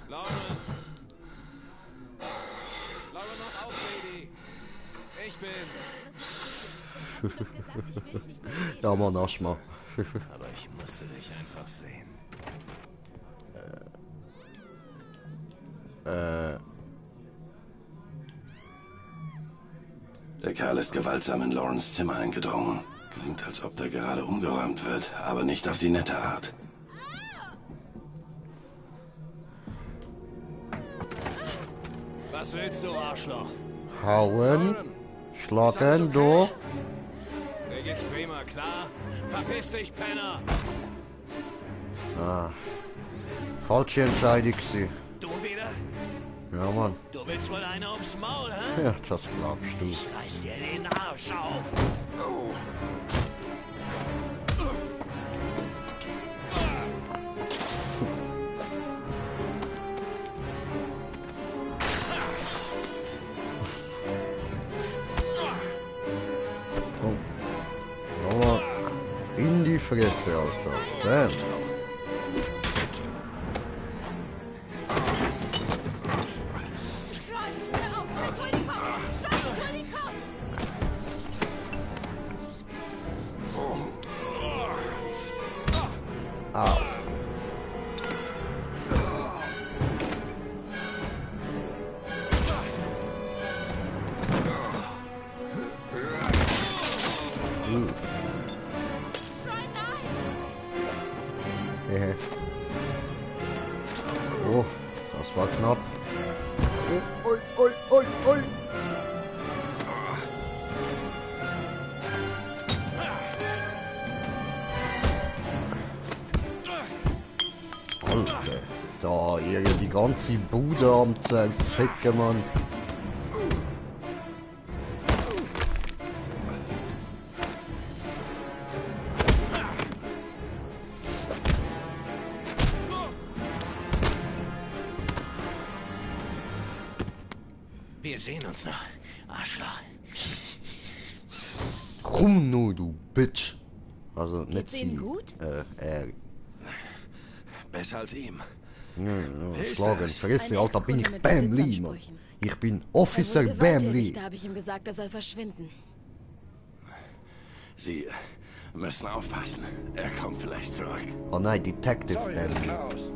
Lauren, mach auf, Lady. Ich bin's. Ja, Mann, Asthma. Aber ich musste dich einfach sehen. Der Kerl ist gewaltsam in Laurens Zimmer eingedrungen. Klingt, als ob da gerade umgeräumt wird, aber nicht auf die nette Art. Was willst du, Arschloch? Hauen, schlagen, du. Mir geht's prima, klar? Verpiss dich, Penner! Ah, falsche Entscheidung gewesen. Du wieder? Ja, Mann. Du willst wohl eine aufs Maul, hä? Ja, das glaubst du. Ich reiß dir den Arsch auf! Aber in die Fresse, Alter. Bam. Au. Hehe. Oh, das war knapp. Oi, oi, oi, oi. Alter, da irgendwie die ganze Bude am zerficken, Mann. Wir sehen uns noch, Arschloch. Komm nur, du Bitch. Also nicht Geht's sie. Ihnen gut? Besser als ihm. Ja, schlagen, vergiss Eine Alter, bin ich Ex-Kunde mit Bam Lee, Mann. Besitzansprüchen. Ich bin Er Officer wurde Bam gewalttätig, Lee. da habe ich ihm gesagt, er soll verschwinden. Sie müssen aufpassen. Er kommt vielleicht zurück. Oh nein, Detective Sorry für Bam das Lee. Chaos.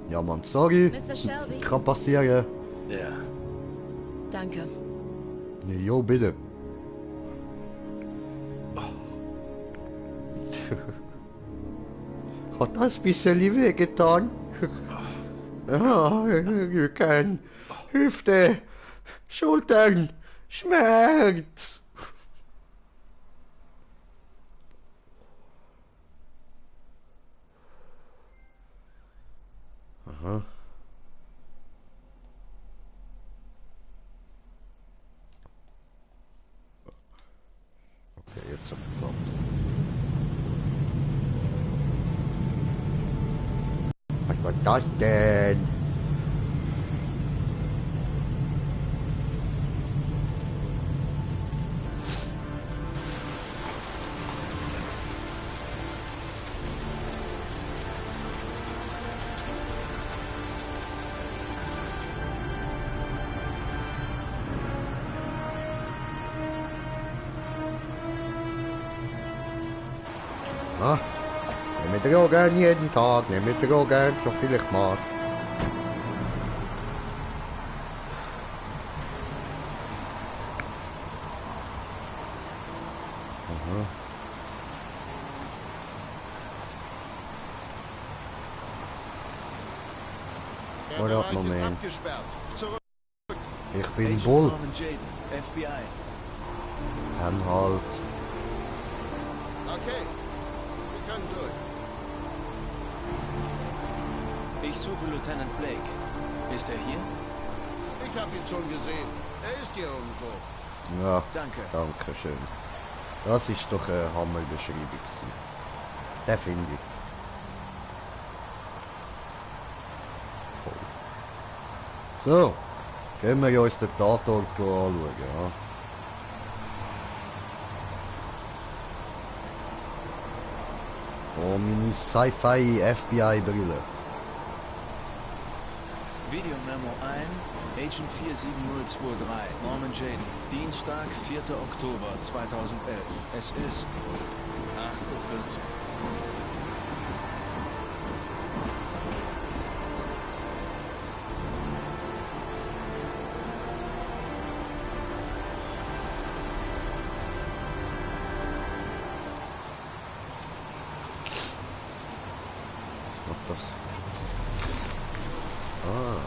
Ja, Mann, sorry. Mr. Shelby? Kann passieren. Ja. Danke. Jo, bitte. Hat das ein bisschen wehgetan? Ja, Rücken, Hüfte, Schultern, Schmerz. Aha. Okay, jetzt hat's geklappt. Was war das denn? Ah, nehme Drogen jeden Tag, nehme Drogen, so viel ich mag. Aha. Oder Moment. Ich bin Bull. Norman Jaden, FBI. Dann halt. Okay, Sie können durch. Ich suche Lieutenant Blake. Ist er hier? Ich habe ihn schon gesehen. Er ist hier irgendwo. Ja, Danke. danke schön. Das ist doch eine Hammerbeschreibung. Der finde ich. Toll. So, gehen wir uns den Tatort anschauen. Ja. Oh, meine Sci-Fi FBI-Brille. Video Memo ein, Agent 47023, Norman Jaden, Dienstag, 4. Oktober 2011. Es ist 8:14 Uhr. Was das? Ah.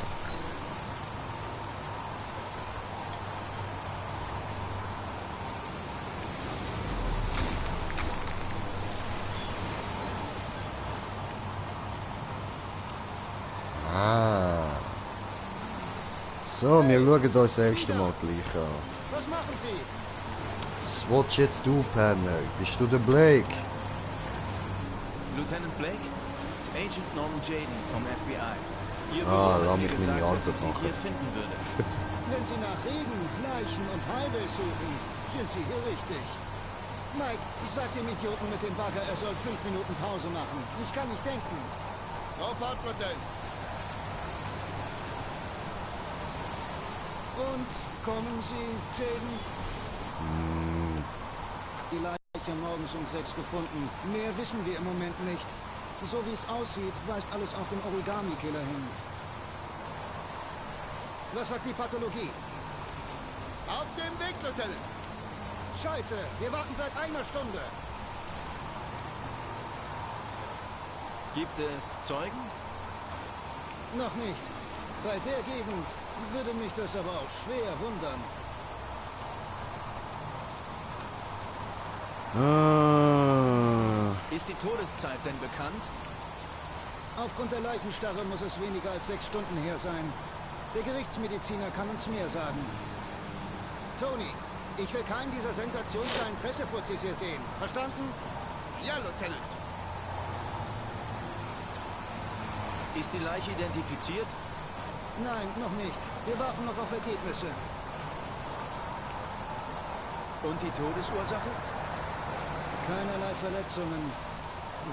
So, wir schauen uns das erste Mal gleich an. Was machen Sie? Was willst du jetzt du, Penner? Bist du der Blake? Lieutenant Blake? Agent Norman Jaden vom FBI. Ihr Ah, Büro lass hat mich mir meine gesagt, Antwort dass ich Sie machen. hier finden würde. Wenn Sie nach Regen, Leichen und Highways suchen, sind Sie hier richtig. Mike, sag dem Idioten mit dem Bagger, er soll 5 Minuten Pause machen. Ich kann nicht denken. Drauf hat, Lieutenant. Und kommen Sie, Jaden? Die Leiche morgens um 6 gefunden. Mehr wissen wir im Moment nicht. So wie es aussieht, weist alles auf den Origami-Killer hin. Was sagt die Pathologie? Auf dem Weg, Lieutenant. Scheiße, wir warten seit einer Stunde. Gibt es Zeugen? Noch nicht. Bei der Gegend würde mich das aber auch schwer wundern. Ah. Ist die Todeszeit denn bekannt? Aufgrund der Leichenstarre muss es weniger als 6 Stunden her sein. Der Gerichtsmediziner kann uns mehr sagen. Tony, ich will keinen dieser sensationsgeilen Pressefuzis hier sehen. Verstanden? Ja, Lieutenant. Ist die Leiche identifiziert? Nein, noch nicht. Wir warten noch auf Ergebnisse. Und die Todesursache? Keinerlei Verletzungen.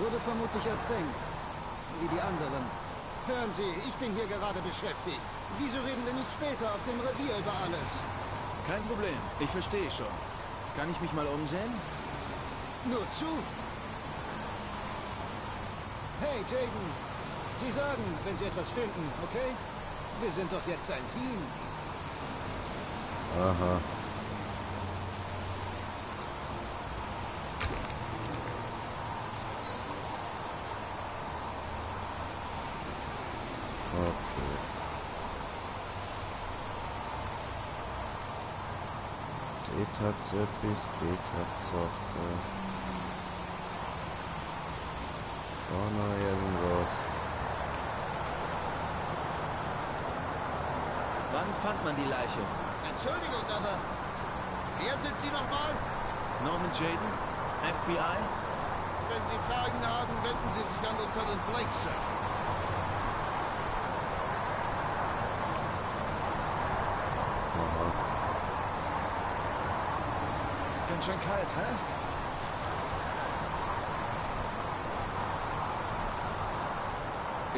Wurde vermutlich ertränkt. Wie die anderen. Hören Sie, ich bin hier gerade beschäftigt. Wieso reden wir nicht später auf dem Revier über alles? Kein Problem, ich verstehe schon. Kann ich mich mal umsehen? Nur zu. Hey, Jaden. Sie sagen, wenn Sie etwas finden, okay? Wir sind doch jetzt ein Team. Aha. hat's etwas, dort hat's Sachen. Da noch irgendwas. Wann fand man die Leiche? Entschuldigung, aber wer sind Sie nochmal? Norman Jayden? FBI? Wenn Sie Fragen haben, wenden Sie sich an Lieutenant Blake, Sir. Aha. Ganz schön kalt, hä?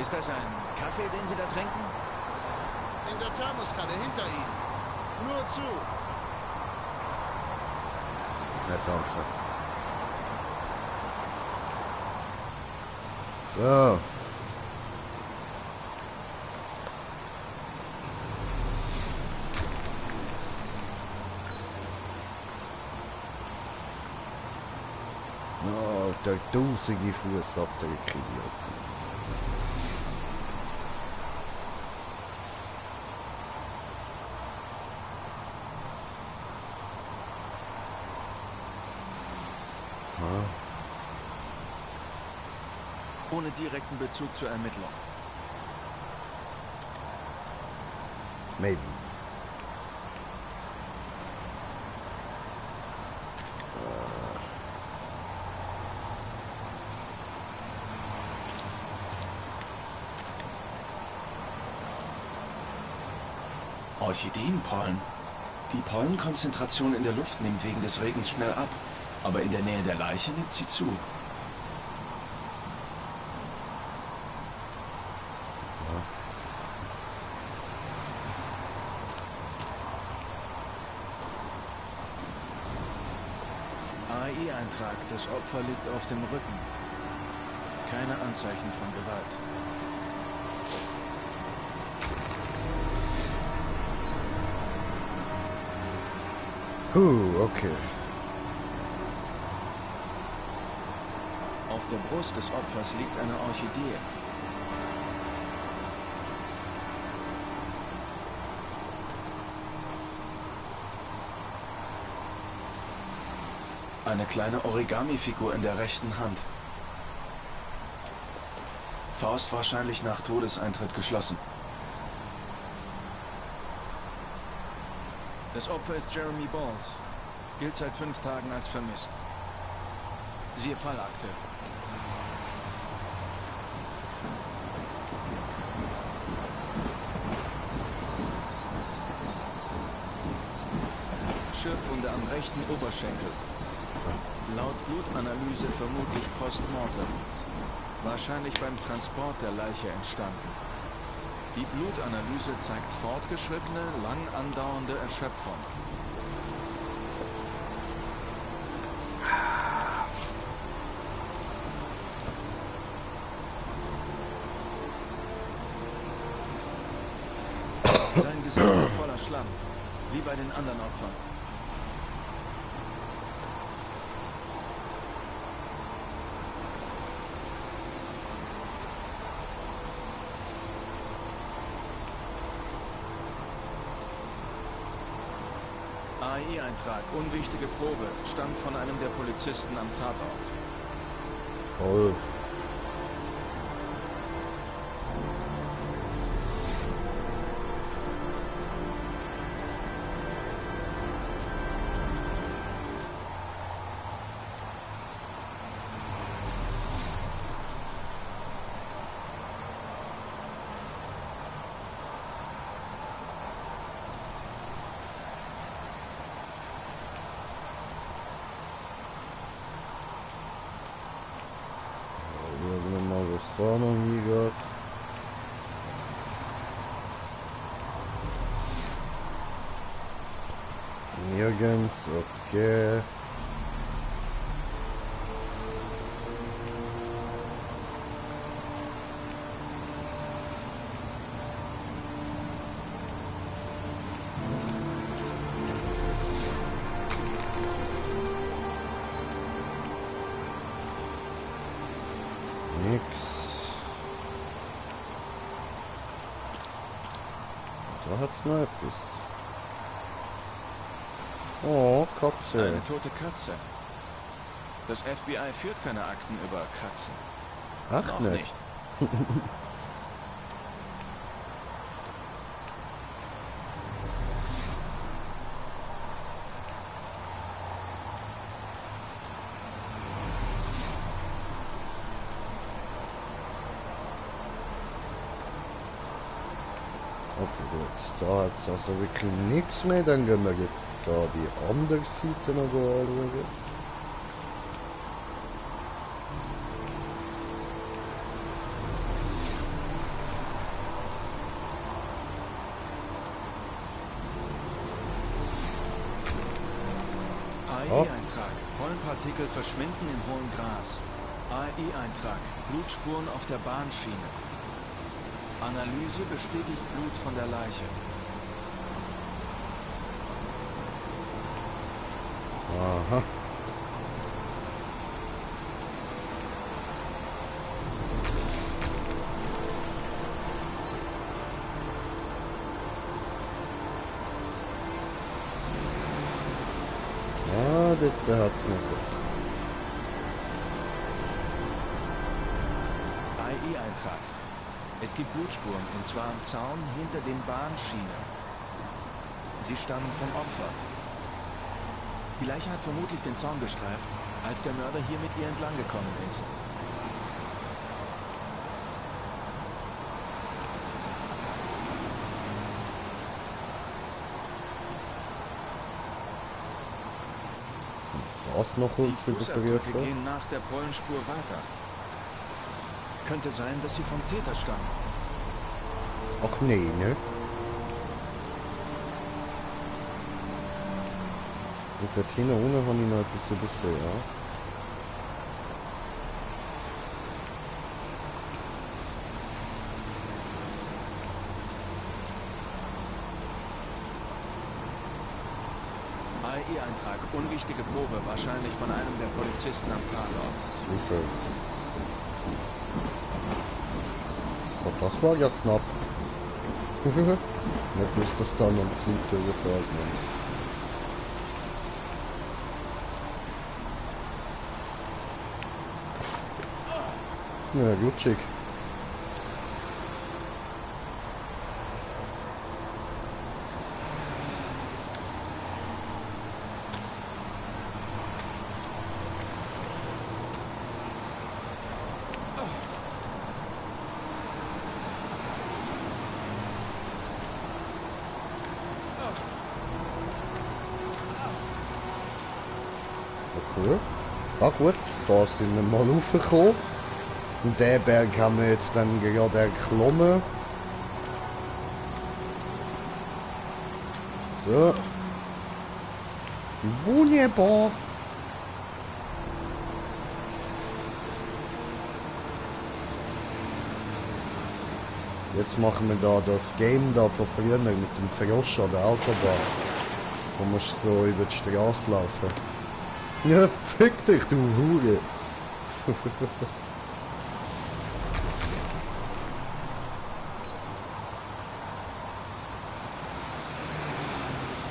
Ist das ein Kaffee, den Sie da trinken? In der Thermoskanne hinter Ihnen. Nur zu. Ja, danke. So. Oh, der tausende Fußabdrücke, Idioten. Ohne direkten Bezug zur Ermittlung. Maybe. Orchideenpollen. Die Pollenkonzentration in der Luft nimmt wegen des Regens schnell ab, aber in der Nähe der Leiche nimmt sie zu. AI-Eintrag. Das Opfer liegt auf dem Rücken. Keine Anzeichen von Gewalt. Okay. Auf der Brust des Opfers liegt eine Orchidee. Eine kleine Origami-Figur in der rechten Hand. Faust wahrscheinlich nach Todeseintritt geschlossen. Das Opfer ist Jeremy Balls. Gilt seit 5 Tagen als vermisst. Siehe Fallakte. Schürfwunde am rechten Oberschenkel. Laut Blutanalyse vermutlich postmortem. Wahrscheinlich beim Transport der Leiche entstanden. Die Blutanalyse zeigt fortgeschrittene, lang andauernde Erschöpfung. Sein Gesicht ist voller Schlamm, wie bei den anderen Opfern. AI-Eintrag, unwichtige Probe, stammt von einem der Polizisten am Tatort. Toll. Was war noch nie gehabt? Nirgends, okay. Nix. Da hat's noch etwas. Oh, Katze. Eine tote Katze. Das FBI führt keine Akten über Katzen. Ach, Noch nicht. Okay, gut. Da hat es also wirklich nichts mehr. Dann gehen wir jetzt da die andere Seite noch anschauen. AI-Eintrag. Pollenpartikel verschwinden im hohen Gras. AI-Eintrag. Blutspuren auf der Bahnschiene. Analyse bestätigt Blut von der Leiche. Aha. Ja, das hat's nicht so. AI-Eintrag. Es gibt Blutspuren, und zwar am Zaun hinter den Bahnschienen. Sie stammen vom Opfer. Die Leiche hat vermutlich den Zaun gestreift, als der Mörder hier mit ihr entlang gekommen ist. Was noch Die zu Fußabdrücke überprüfen? gehen nach der Pollenspur weiter. Könnte sein, dass sie vom Täter stammen. Ach nee, ne? Und dort hinten unten habe ich noch etwas übersehen, ja. AI-Eintrag, unwichtige Probe, wahrscheinlich von einem der Polizisten am Tatort. Super. Oh, das war ja knapp. Nicht bloß, dass da noch ein Zug durchfährt. Ja, rutschig. Okay. Ja gut, da sind wir mal raufgekommen. Und den Berg haben wir jetzt dann gerade erklommen. So. Wunderbar. Jetzt machen wir da das Game da von früher mit dem Frosch an der Autobahn. Da musst du so über die Straße laufen. Ja, fick dich, du Hure.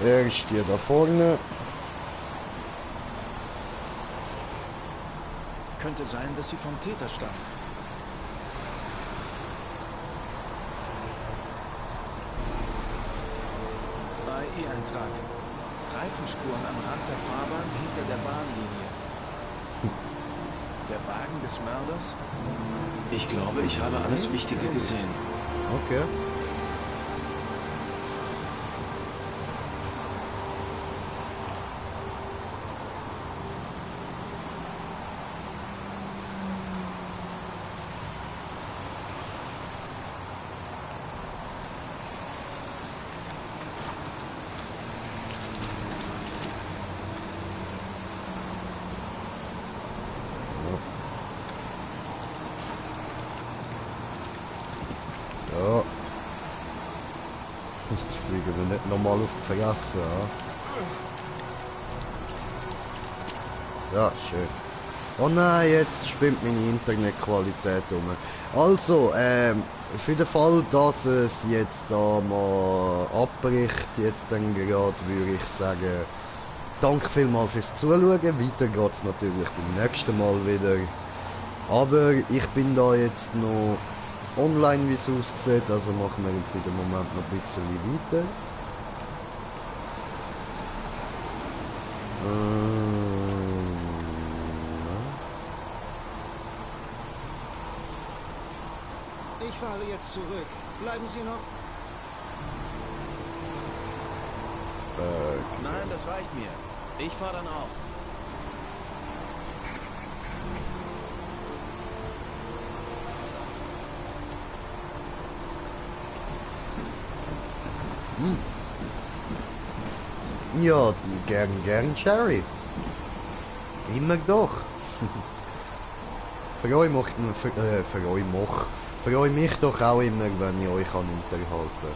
Er ist hier da vorne. Könnte sein, dass sie vom Täter stammen. AI-Eintrag. Reifenspuren am Rand der Fahrbahn hinter der Bahnlinie. Der Wagen des Mörders? Ich glaube, ich habe alles Wichtige gesehen. Okay. Ja. Jetzt fliegen wir nicht normal auf die Fresse, ja. So, schön. Oh nein, jetzt spinnt meine Internetqualität um. Also, für den Fall, dass es jetzt da mal abbricht, jetzt dann gerade, würde ich sagen, danke vielmals fürs Zuschauen. Weiter geht es natürlich beim nächsten Mal wieder. Aber ich bin da jetzt noch online, wie es aussieht. Also machen wir für den Moment noch ein bisschen weiter. Ich fahre jetzt zurück. Bleiben Sie noch? Nein, das reicht mir. Ich fahre dann auch. Ja, gern, Jerry. Immer doch. Freue mich doch auch immer, wenn ich euch unterhalten kann.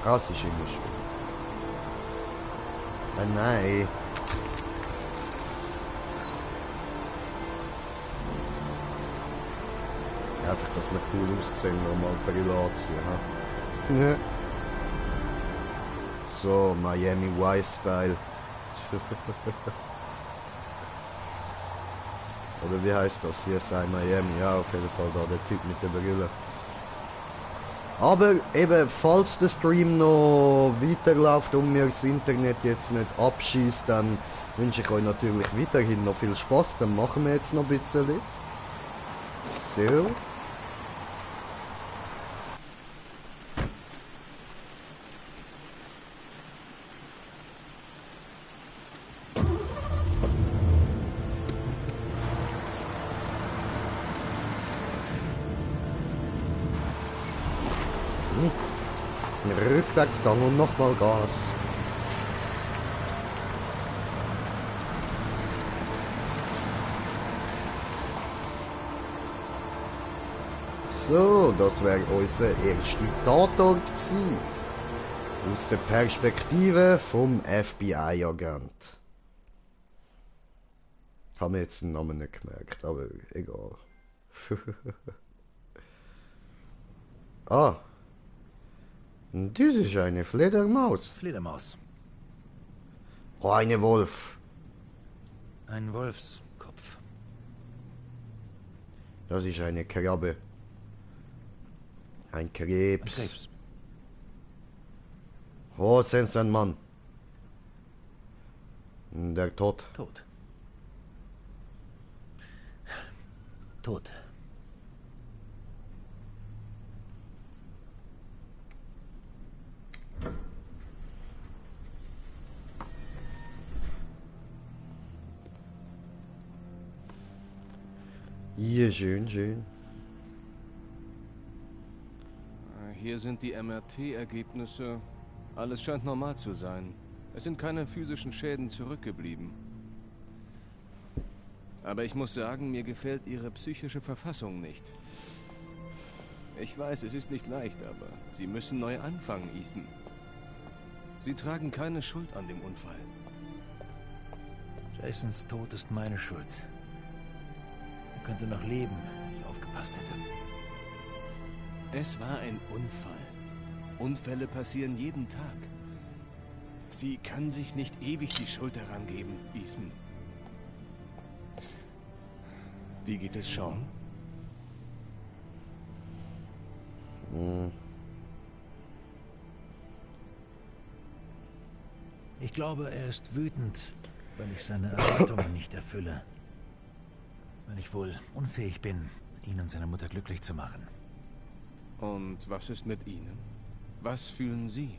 Das ist immer schön. Nein. Einfach, dass wir cool aussehen, normal privat sind. Ja. So, Miami Vice Style. Oder wie heißt das? CSI Miami. Ja, auf jeden Fall da der Typ mit der Brille. Aber eben, falls der Stream noch weiterläuft und mir das Internet jetzt nicht abschießt, dann wünsche ich euch natürlich weiterhin noch viel Spaß. Dann machen wir jetzt noch ein bisschen. So. Rückwärts dann und nochmal Gas. So, das wäre unser erster Tatort gewesen. Aus der Perspektive vom FBI-Agent. Haben wir jetzt den Namen nicht gemerkt, aber egal. Ah. Das ist eine Fledermaus. Fledermaus. Oh, eine Wolf. Ein Wolfskopf. Das ist eine Krabbe. Ein Krebs. Ein Krebs. Oh, sind Sie ein Mann? Der Tod. Tot. Tot. Hier, schön. Hier sind die MRT-Ergebnisse. Alles scheint normal zu sein. Es sind keine physischen Schäden zurückgeblieben. Aber ich muss sagen, mir gefällt Ihre psychische Verfassung nicht. Ich weiß, es ist nicht leicht, aber Sie müssen neu anfangen, Ethan. Sie tragen keine Schuld an dem Unfall. Jasons Tod ist meine Schuld. Er könnte noch leben, wenn ich aufgepasst hätte. Es war ein Unfall. Unfälle passieren jeden Tag. Sie kann sich nicht ewig die Schuld daran geben, Ethan. Wie geht es Sean? Ich glaube, er ist wütend, weil ich seine Erwartungen nicht erfülle. Weil ich wohl unfähig bin, ihn und seine Mutter glücklich zu machen. Und was ist mit Ihnen? Was fühlen Sie?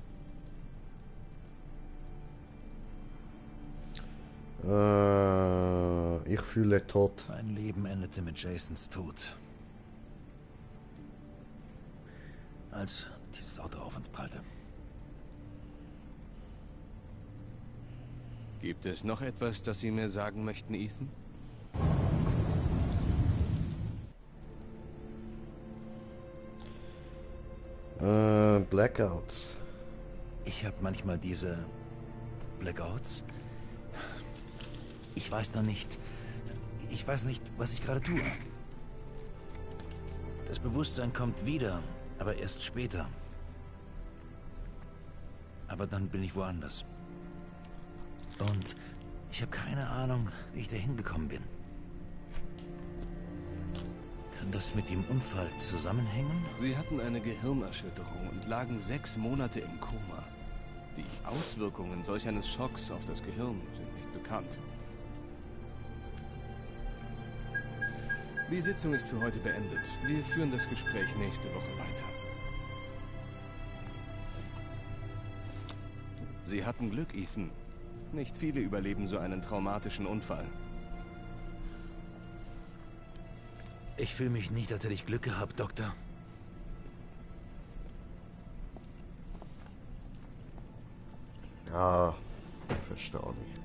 Ich fühle Tod. Mein Leben endete mit Jasons Tod. Als dieses Auto auf uns prallte. Gibt es noch etwas, das Sie mir sagen möchten, Ethan? Blackouts. Ich habe manchmal diese Blackouts. Ich weiß noch nicht. Ich weiß nicht, was ich gerade tue. Das Bewusstsein kommt wieder, aber erst später. Aber dann bin ich woanders. Und ich habe keine Ahnung, wie ich da hingekommen bin. Kann das mit dem Unfall zusammenhängen? Sie hatten eine Gehirnerschütterung und lagen 6 Monate im Koma. Die Auswirkungen solch eines Schocks auf das Gehirn sind nicht bekannt. Die Sitzung ist für heute beendet. Wir führen das Gespräch nächste Woche weiter. Sie hatten Glück, Ethan. Nicht viele überleben so einen traumatischen Unfall. Ich fühle mich nicht, als hätte ich Glück gehabt, Doktor. Ja, verstehe ich.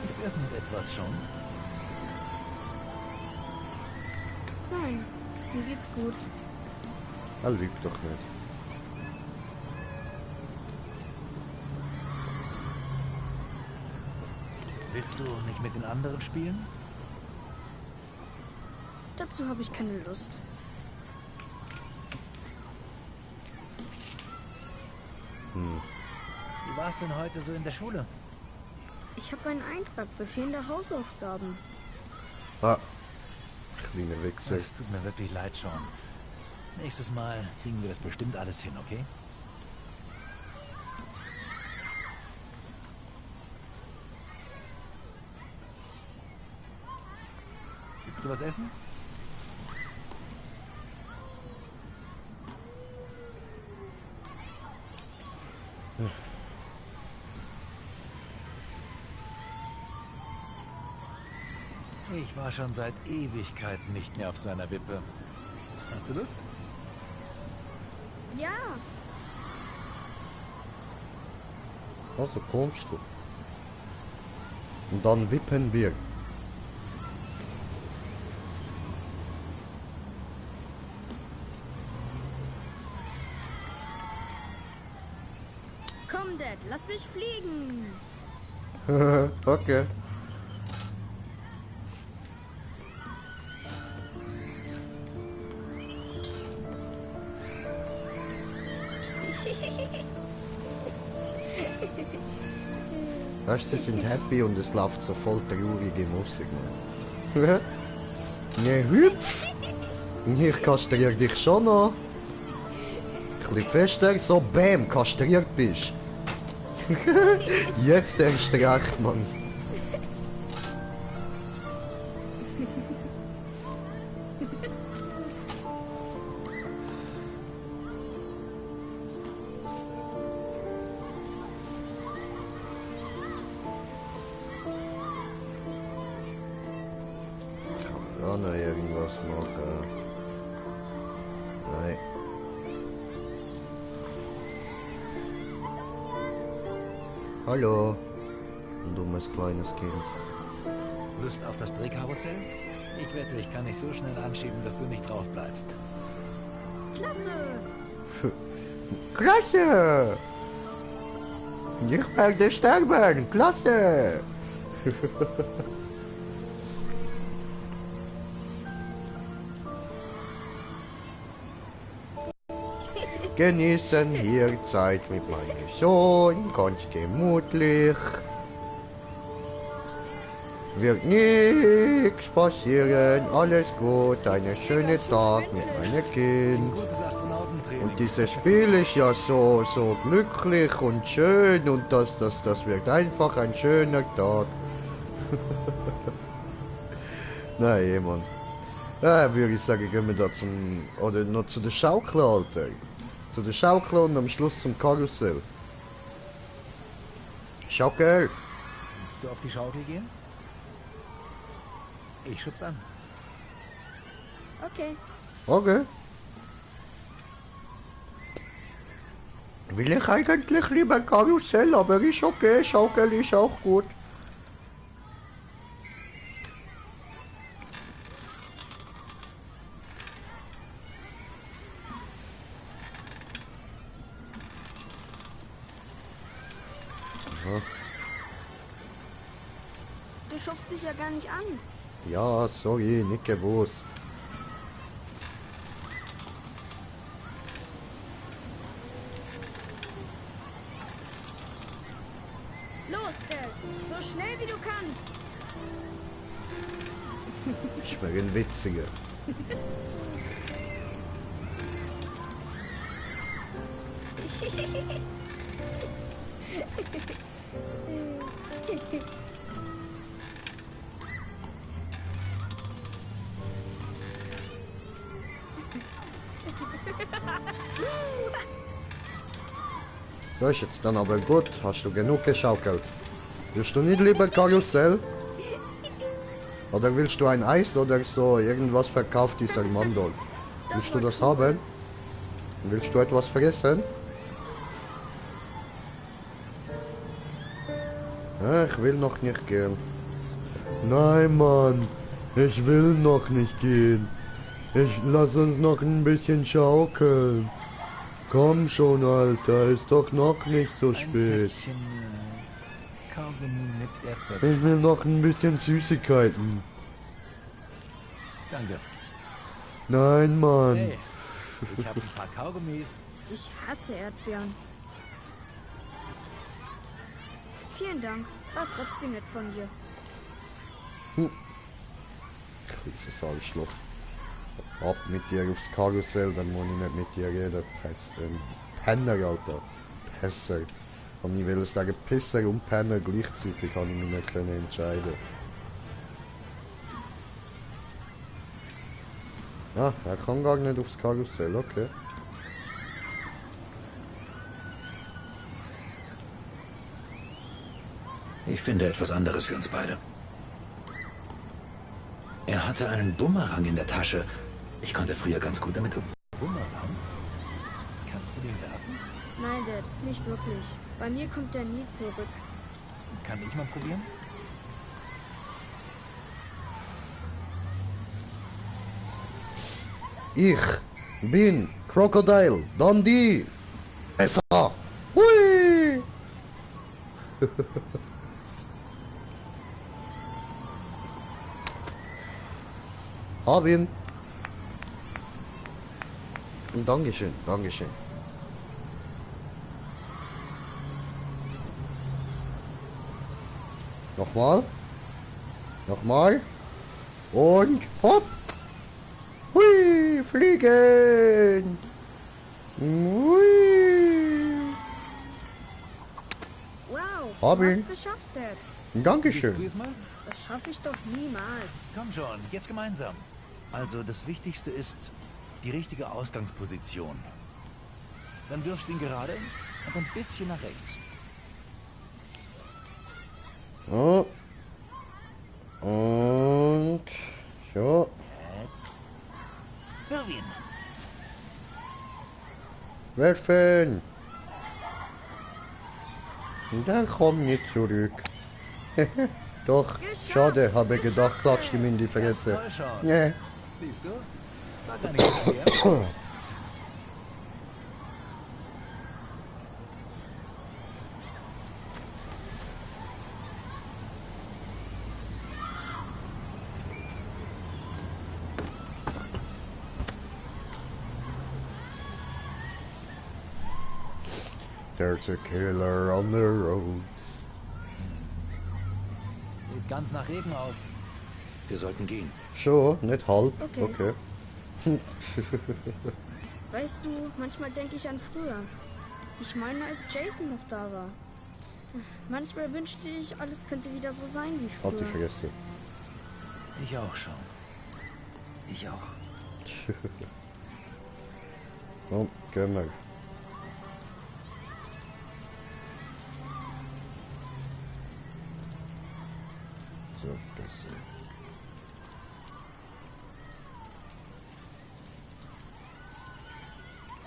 Ist irgendetwas schon? Nein, mir geht's gut. Er lügt doch nicht. Willst du nicht mit den anderen spielen? Dazu habe ich keine Lust. Wie war es denn heute so in der Schule? Ich habe einen Eintrag für fehlende Hausaufgaben. Ah, kleine Wichser. Es tut mir wirklich leid, Sean. Nächstes Mal kriegen wir das bestimmt alles hin, okay? Willst du was essen? Ich war schon seit Ewigkeiten nicht mehr auf seiner Wippe. Hast du Lust? Ja, Also kommst du. Und dann wippen wir. komm, Dad, lass mich fliegen. Okay. Weißt du, sie sind happy und es läuft so voll traurige Musik. Ne, hüpf! Ich kastriere dich schon noch. Ein bisschen fester, so bam, kastriert bist. Jetzt erst recht, Mann. Kann er irgendwas machen? Nein. Hallo, ein dummes kleines Kind. Lust auf das Drehkarussell? Ich wette, ich kann nicht so schnell anschieben, dass du nicht drauf bleibst. Klasse. Klasse! Ich werde sterben! Klasse! Genießen hier Zeit mit meinem Sohn, ganz gemütlich. Wird nichts passieren, alles gut, einen schönen Tag mit meinem Kind. Gutes Astronautentraining. Und dieses Spiel ist ja so glücklich und schön und das wird einfach ein schöner Tag. Nein, Mann. Ja, würde ich sagen, gehen wir da oder noch zu der Schaukel, Alter. Zu der Schaukel und am Schluss zum Karussell. Schaukel! Willst du auf die Schaukel gehen? Ich schub's an. Okay. Okay. Will ich eigentlich lieber Karussell, aber ist okay, Schaukel ist auch gut. Ja. Du schubst mich ja gar nicht an. Ja, sorry, nicht gewusst. Los, Dad. So schnell wie du kannst. Ich bin ein Witziger. So ist jetzt dann aber gut. Hast du genug geschaukelt? Willst du nicht lieber Karussell? Oder willst du ein Eis oder so? Irgendwas verkauft dieser Mann dort. Willst du das haben? Willst du etwas fressen? Ich will noch nicht gehen. Nein, Mann. Ich will noch nicht gehen. Lass uns noch ein bisschen schaukeln. Komm schon, Alter. Ist doch noch nicht so spät. Kaugummi mit Erdbeeren. Ich will noch ein bisschen Süßigkeiten. Danke. Nein, Mann. Hey, ich habe ein paar Kaugummis. Ich hasse Erdbeeren. Vielen Dank. War trotzdem nett von dir. Dieses Arschloch. Ab mit dir aufs Karussell, dann muss ich nicht mit dir reden. Penner, Alter. Pisser. Und ich will sagen, Pisser und Penner gleichzeitig, kann ich mich nicht können entscheiden. Ah, er kann gar nicht aufs Karussell, okay. Ich finde etwas anderes für uns beide. Er hatte einen Bumerang in der Tasche. Ich konnte früher ganz gut damit um. Bumerang? Kannst du den werfen? Nein, Dad, nicht wirklich. Bei mir kommt er nie zurück. Kann ich mal probieren? Ich bin Crocodile Dundee. Messer. Hui! Hab ihn. Dankeschön, Dankeschön. Nochmal. Nochmal. Und hopp. Hui, fliegen. Hui. Wow, Hab du ihn. hast geschafft, Dad. Dankeschön. Willst du jetzt mal? Das schaffe ich doch niemals. Komm schon, jetzt gemeinsam. Also das Wichtigste ist die richtige Ausgangsposition. Dann wirfst du ihn gerade und ein bisschen nach rechts. So. Und so. Jetzt. Wirf ihn. Werfen. Und dann komm nicht zurück. Doch, schade, habe gedacht, klatscht ihm in die Fresse. Toll schon. Nee. Siehst du? War gar nicht so schwer. There's a killer on the road. Sieht ganz nach Regen aus. Wir sollten gehen. Schon, nicht halb. Okay. Okay. Weißt du, manchmal denke ich an früher. Ich meine, als Jason noch da war. Manchmal wünschte ich, alles könnte wieder so sein wie Halt die früher. Fresse. Ich auch schon. Ich auch. Komm, gehen wir. So, besser.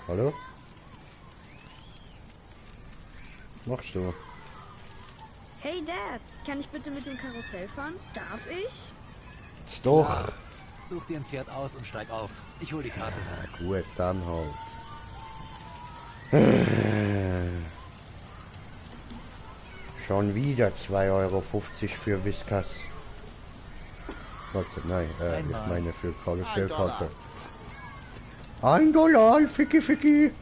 Hallo? Machst du? Hey Dad, kann ich bitte mit dem Karussell fahren? Darf ich? Jetzt doch! Such dir ein Pferd aus und steig auf. Ich hol die Karte. Gut, dann halt. Schon wieder 2,50 € für Whiskas. Warte, nein, ich meine für Karussellkarte. $1, Ficky Ficky.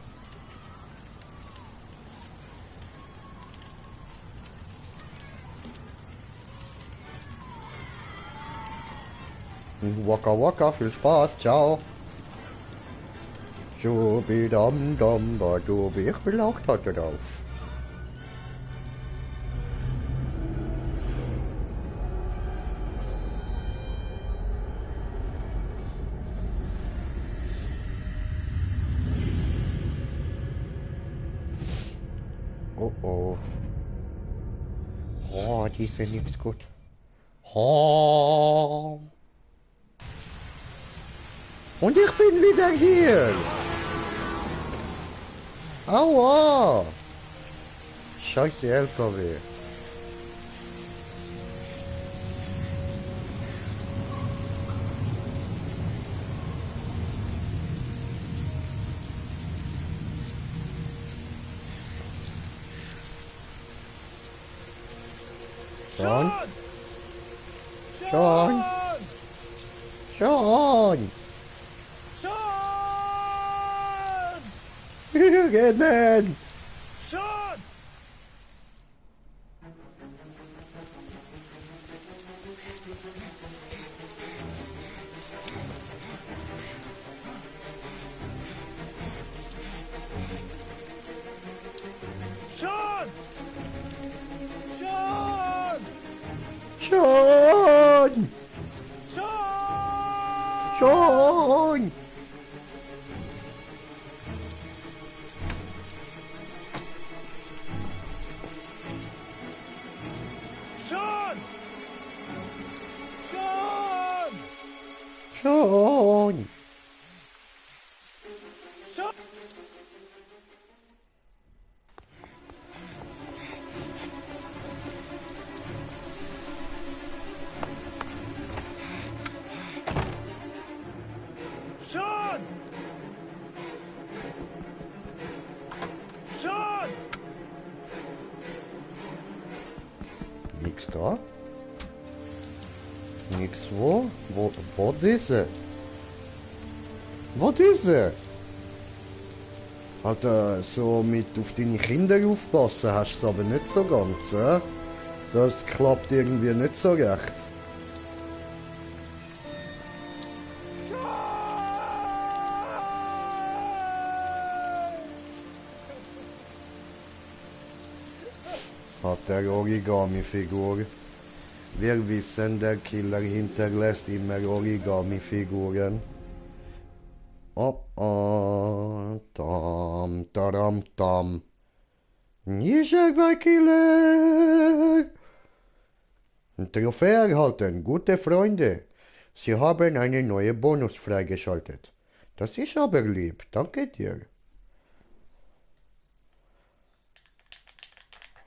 Waka waka, viel Spaß, ciao. Schubi dam dam badubi, ich will auch heute drauf. Oh oh. Oh, die sind nichts gut. Oh. Und ich bin wieder hier. Aua. Scheiße LKW. Schon? Schon? Schon? Rennen! Schon! Schon! Schon! Schon! Schon! Schon! Schon! Schon! Schon! Nix da? Nix wo? Wo diese? Wo diese? Alter, so mit auf deine Kinder aufpassen hast du es aber nicht so ganz, äh? Das klappt irgendwie nicht so recht. Hat der Origami-Figur. Wir wissen, der Killer hinterlässt immer Origami-Figuren. Oh oh, tam, taram, tam. Nischer Killer! Trophäe erhalten, gute Freunde. Sie haben eine neue Bonus freigeschaltet. Das ist aber lieb, danke dir.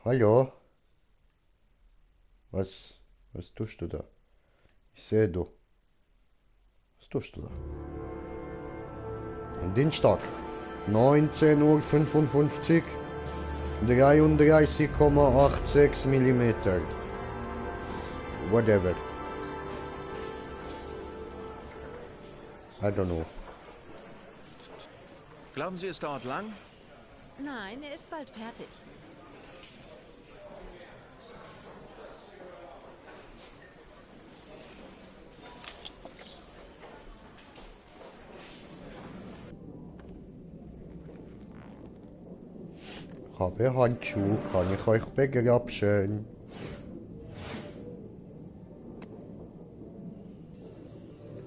Hallo? Was tust du da? Ich sehe du. Was tust du da? Dienstag, 19:55 Uhr, 33,86 mm. Whatever. I don't know. Glauben Sie, es dauert lang? Nein, er ist bald fertig. Ich habe Handschuhe, kann ich euch begrapschen?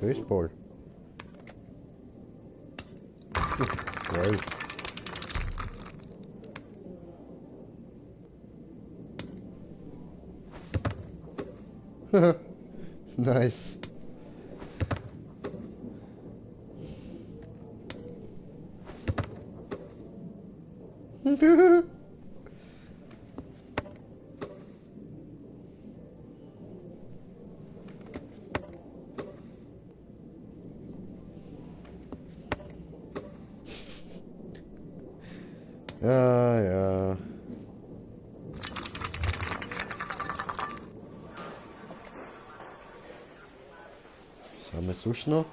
Baseball. Geil. Nice. Ja, ja. Haben wir sonst noch?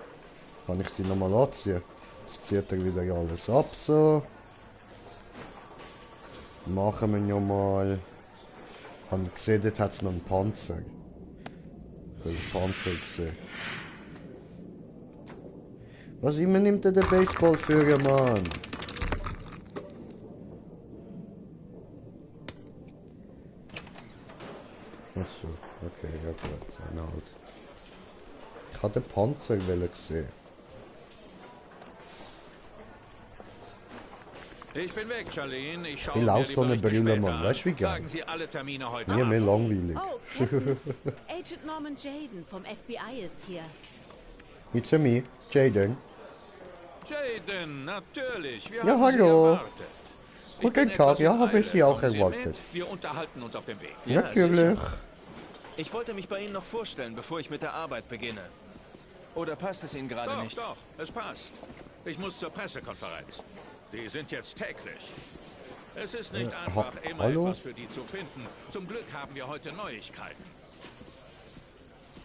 Kann ich sie nochmal anziehen? Jetzt zieht er wieder alles ab so. Machen wir ja mal. Ich habe gesehen, dort hat es noch einen Panzer. Ich will den Panzer gesehen. Was immer nimmt der Baseballführer, Mann? Achso, okay, ja gut, einer halt. Ich hatte den Panzer gesehen. Ich bin weg, Charlene. Ich schaue Ich mir laufe die so eine Berichte Brille, später Mann. an. Weißt du, wie geil? Sagen Sie alle Termine heute Mir ab. mehr langweilig. Oh, Captain. Agent Norman Jaden vom FBI ist hier. It's me, Jaden. Jaden, natürlich. Wir Ja, haben hallo. Sie erwartet. Ich Guten bin Tag, etwas ja, in habe ich Eile. Sie auch Kommen Sie erwartet. mit? Wir unterhalten uns auf dem Weg. Ja, Natürlich. sicher. Ich wollte mich bei Ihnen noch vorstellen, bevor ich mit der Arbeit beginne. Oder passt es Ihnen gerade Doch, nicht? doch, es passt. Ich muss zur Pressekonferenz. Die sind jetzt täglich. Es ist nicht einfach, immer hallo? etwas für die zu finden. Zum Glück haben wir heute Neuigkeiten.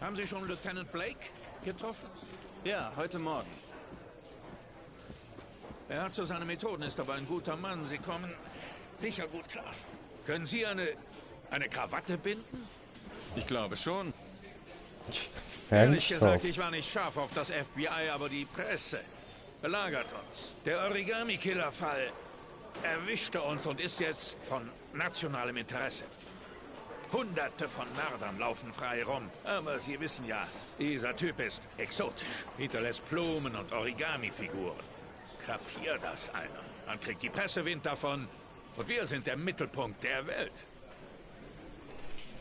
Haben Sie schon Lieutenant Blake getroffen? Ja, heute Morgen. Er hat so seine Methoden, ist aber ein guter Mann. Sie kommen sicher gut klar. Können Sie eine Krawatte binden? Ich glaube schon. Ehrlich gesagt, Ernsthaft? ich war nicht scharf auf das FBI, aber die Presse belagert uns. Der Origami-Killer-Fall erwischte uns und ist jetzt von nationalem Interesse. Hunderte von Mördern laufen frei rum. Aber Sie wissen ja, dieser Typ ist exotisch. Hinterlässt Blumen und Origami-Figuren. Kapier das einer. Dann kriegt die Presse Wind davon. Und wir sind der Mittelpunkt der Welt.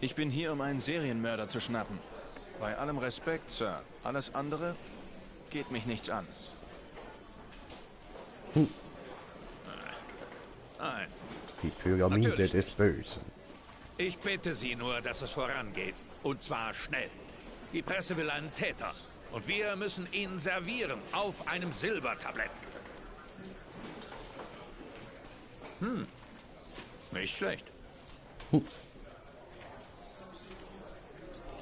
Ich bin hier, um einen Serienmörder zu schnappen. Bei allem Respekt, Sir. Alles andere geht mich nichts an. Nein. Die Pyramide Natürlich des Bösen. Ich bitte Sie nur, dass es vorangeht. Und zwar schnell. Die Presse will einen Täter. Und wir müssen ihn servieren. Auf einem Silbertablett. Nicht schlecht.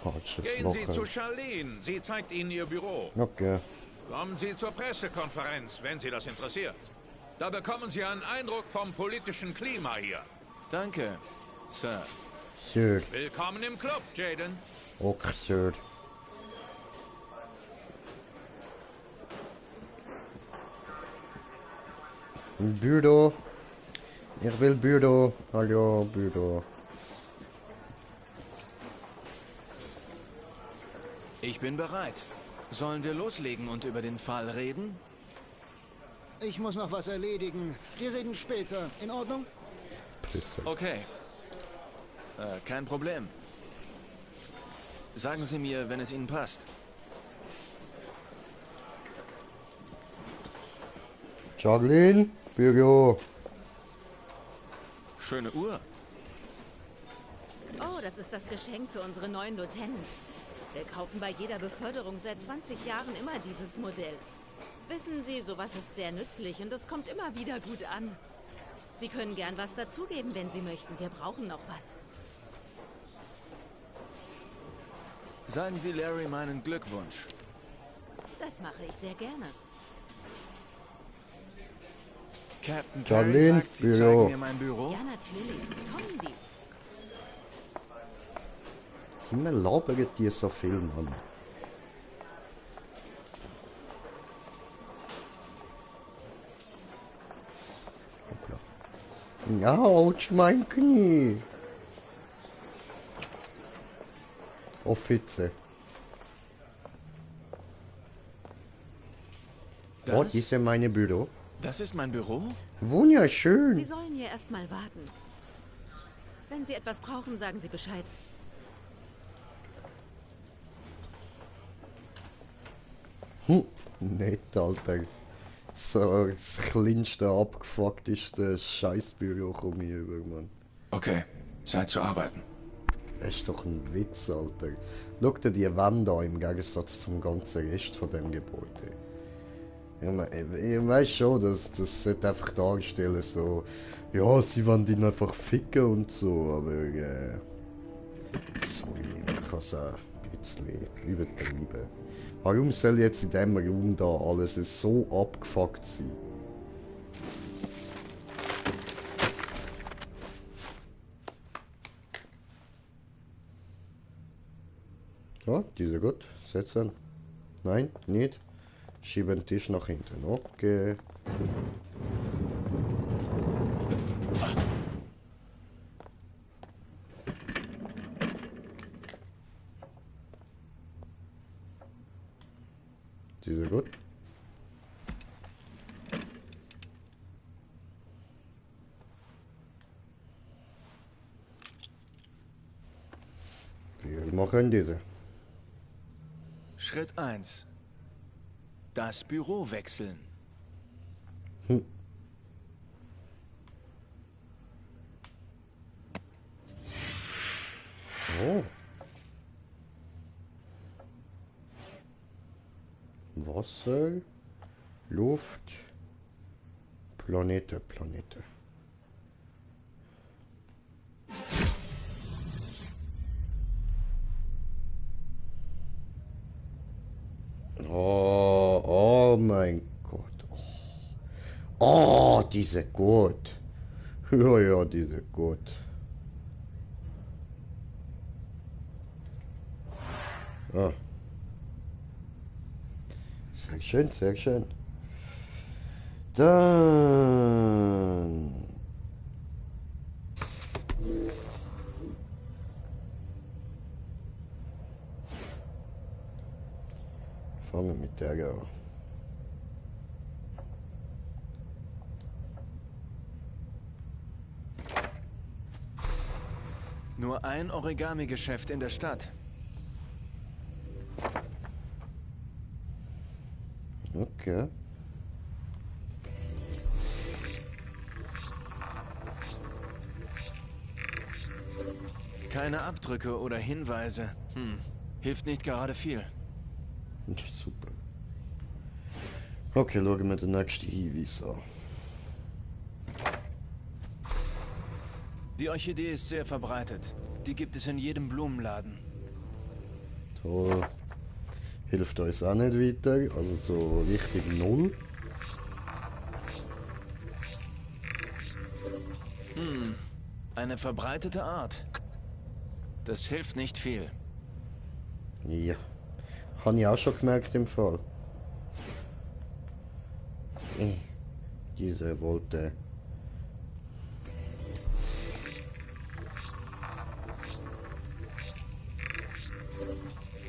Falsches Gehen Sie zu Loch. Charlene. Sie zeigt Ihnen Ihr Büro. Okay. Kommen Sie zur Pressekonferenz, wenn Sie das interessiert. Da bekommen Sie einen Eindruck vom politischen Klima hier. Danke, Sir. Sir. Willkommen im Club, Jaden. Okay, Sir. Büro. Ich will Büro. Hallo, Büro. Ich bin bereit. Sollen wir loslegen und über den Fall reden? Ich muss noch was erledigen. Wir reden später. In Ordnung? Pisse. Okay. Kein Problem. Sagen Sie mir, wenn es Ihnen passt. Charlene, Büro. Schöne Uhr. Oh, das ist das Geschenk für unsere neuen Lieutenants. Wir kaufen bei jeder Beförderung seit 20 Jahren immer dieses Modell. Wissen Sie, sowas ist sehr nützlich und es kommt immer wieder gut an. Sie können gern was dazugeben, wenn Sie möchten. Wir brauchen noch was. Sagen Sie Larry meinen Glückwunsch. Das mache ich sehr gerne. Captain Charlene, Perry sagt, Sie Büro. zeigen mir mein Büro. Ja, natürlich. Kommen Sie. Immer labern die so viel, Mann. Hoppla. Ja, ouch, mein Knie. Offizier. Wo ist denn mein Büro? Das ist mein Büro? Wunderschön. Sie sollen hier erstmal warten. Wenn Sie etwas brauchen, sagen Sie Bescheid. Nett, Alter. So das kleinste, abgefuckteste Scheißbüro komme ich über, Mann. Okay, Zeit zu arbeiten. Das ist doch ein Witz, Alter. Schau dir die Wände an im Gegensatz zum ganzen Rest von dem Gebäude. Ich weiß schon, dass das sollte einfach darstellen, so, ja, sie wollen ihn einfach ficken und so, aber sorry, ich habe bisschen übertrieben. Warum soll jetzt in diesem Raum da alles so abgefuckt sein? Ja, dieser gut. Setzen. Nein, nicht. Schieben den Tisch nach hinten. Okay. Dieser gut. Wir machen diese. Schritt 1. Das Büro wechseln. Oh. Wasser, Luft, Planete. Oh mein Gott. Oh, diese gut. Ja, diese gut. Ah. Sehr schön, sehr schön. Dann... Fangen wir mit der an. Nur ein Origami-Geschäft in der Stadt. Okay. Keine Abdrücke oder Hinweise. Hilft nicht gerade viel. Super. Okay, schauen wir den nächsten Hinweis an. Die Orchidee ist sehr verbreitet. Die gibt es in jedem Blumenladen. Toll. Hilft uns auch nicht weiter, also so richtig null. Eine verbreitete Art. Das hilft nicht viel. Ja. Habe ich auch schon gemerkt im Fall. Diese wollte...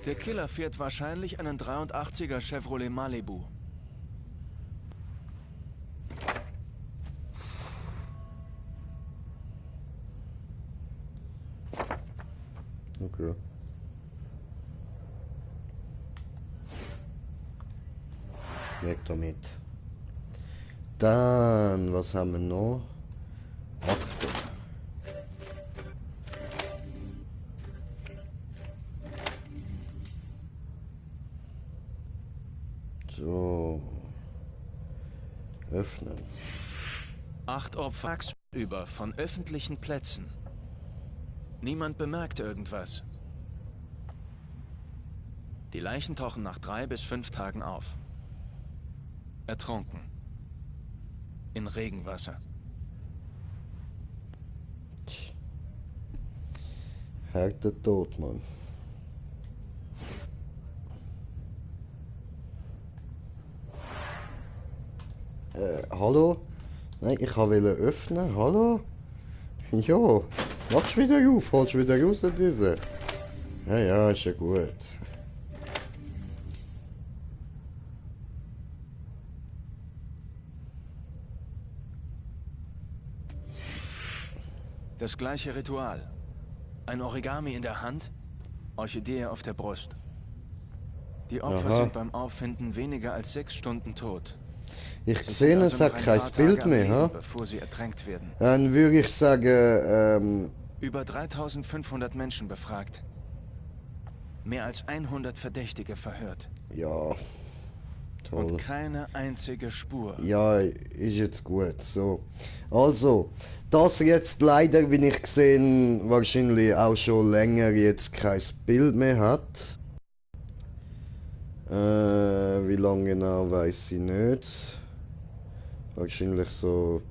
Der Killer fährt wahrscheinlich einen 83er Chevrolet Malibu. Okay. Weg damit. Dann, was haben wir noch? Akte. So. Öffnen. 8 Opfer tagsüber von öffentlichen Plätzen. Niemand bemerkt irgendwas. Die Leichen tauchen nach 3 bis 5 Tagen auf. Ertrunken. In Regenwasser. Harter Tod, Mann. Hallo? Nein, ich wollte öffnen. Hallo? Ja. Machst wieder auf, holst wieder raus diese. Ja, ja, ist ja gut. Das gleiche Ritual. Ein Origami in der Hand, Orchidee auf der Brust. Die Opfer sind beim Auffinden weniger als 6 Stunden tot. Ich sehe, es hat kein Bild mehr, ha? Bevor sie ertränkt werden. Dann würde ich sagen, Über 3500 Menschen befragt. Mehr als 100 Verdächtige verhört. ja. Fall. Und keine einzige Spur. Ja, ist jetzt gut. So. Also, das jetzt leider, wie ich gesehen, wahrscheinlich auch schon länger jetzt kein Bild mehr hat. Wie lange genau, weiß ich nicht. Wahrscheinlich so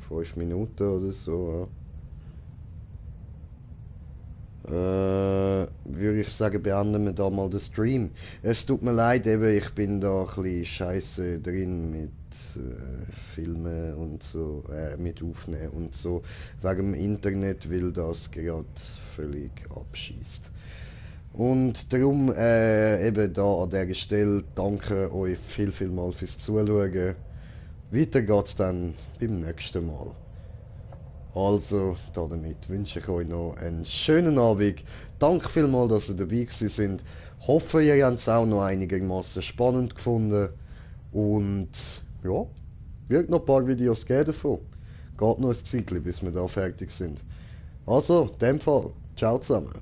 5 Minuten oder so. Würde ich sagen, beenden wir da mal den Stream. Es tut mir leid, eben, ich bin da ein bisschen scheiße drin mit Filmen und so, mit Aufnehmen und so, wegen dem Internet, weil das gerade völlig abschießt. Und darum eben da an dieser Stelle danke euch viel mal fürs Zuschauen. Weiter geht's dann beim nächsten Mal. Also, damit wünsche ich euch noch einen schönen Abend. Danke vielmals, dass ihr dabei gewesen seid. Hoffe, ihr habt es auch noch einigermaßen spannend gefunden. Und ja, wird noch ein paar Videos geben davon. Geht noch ein Zeitchen, bis wir da fertig sind. Also, in dem Fall, ciao zusammen.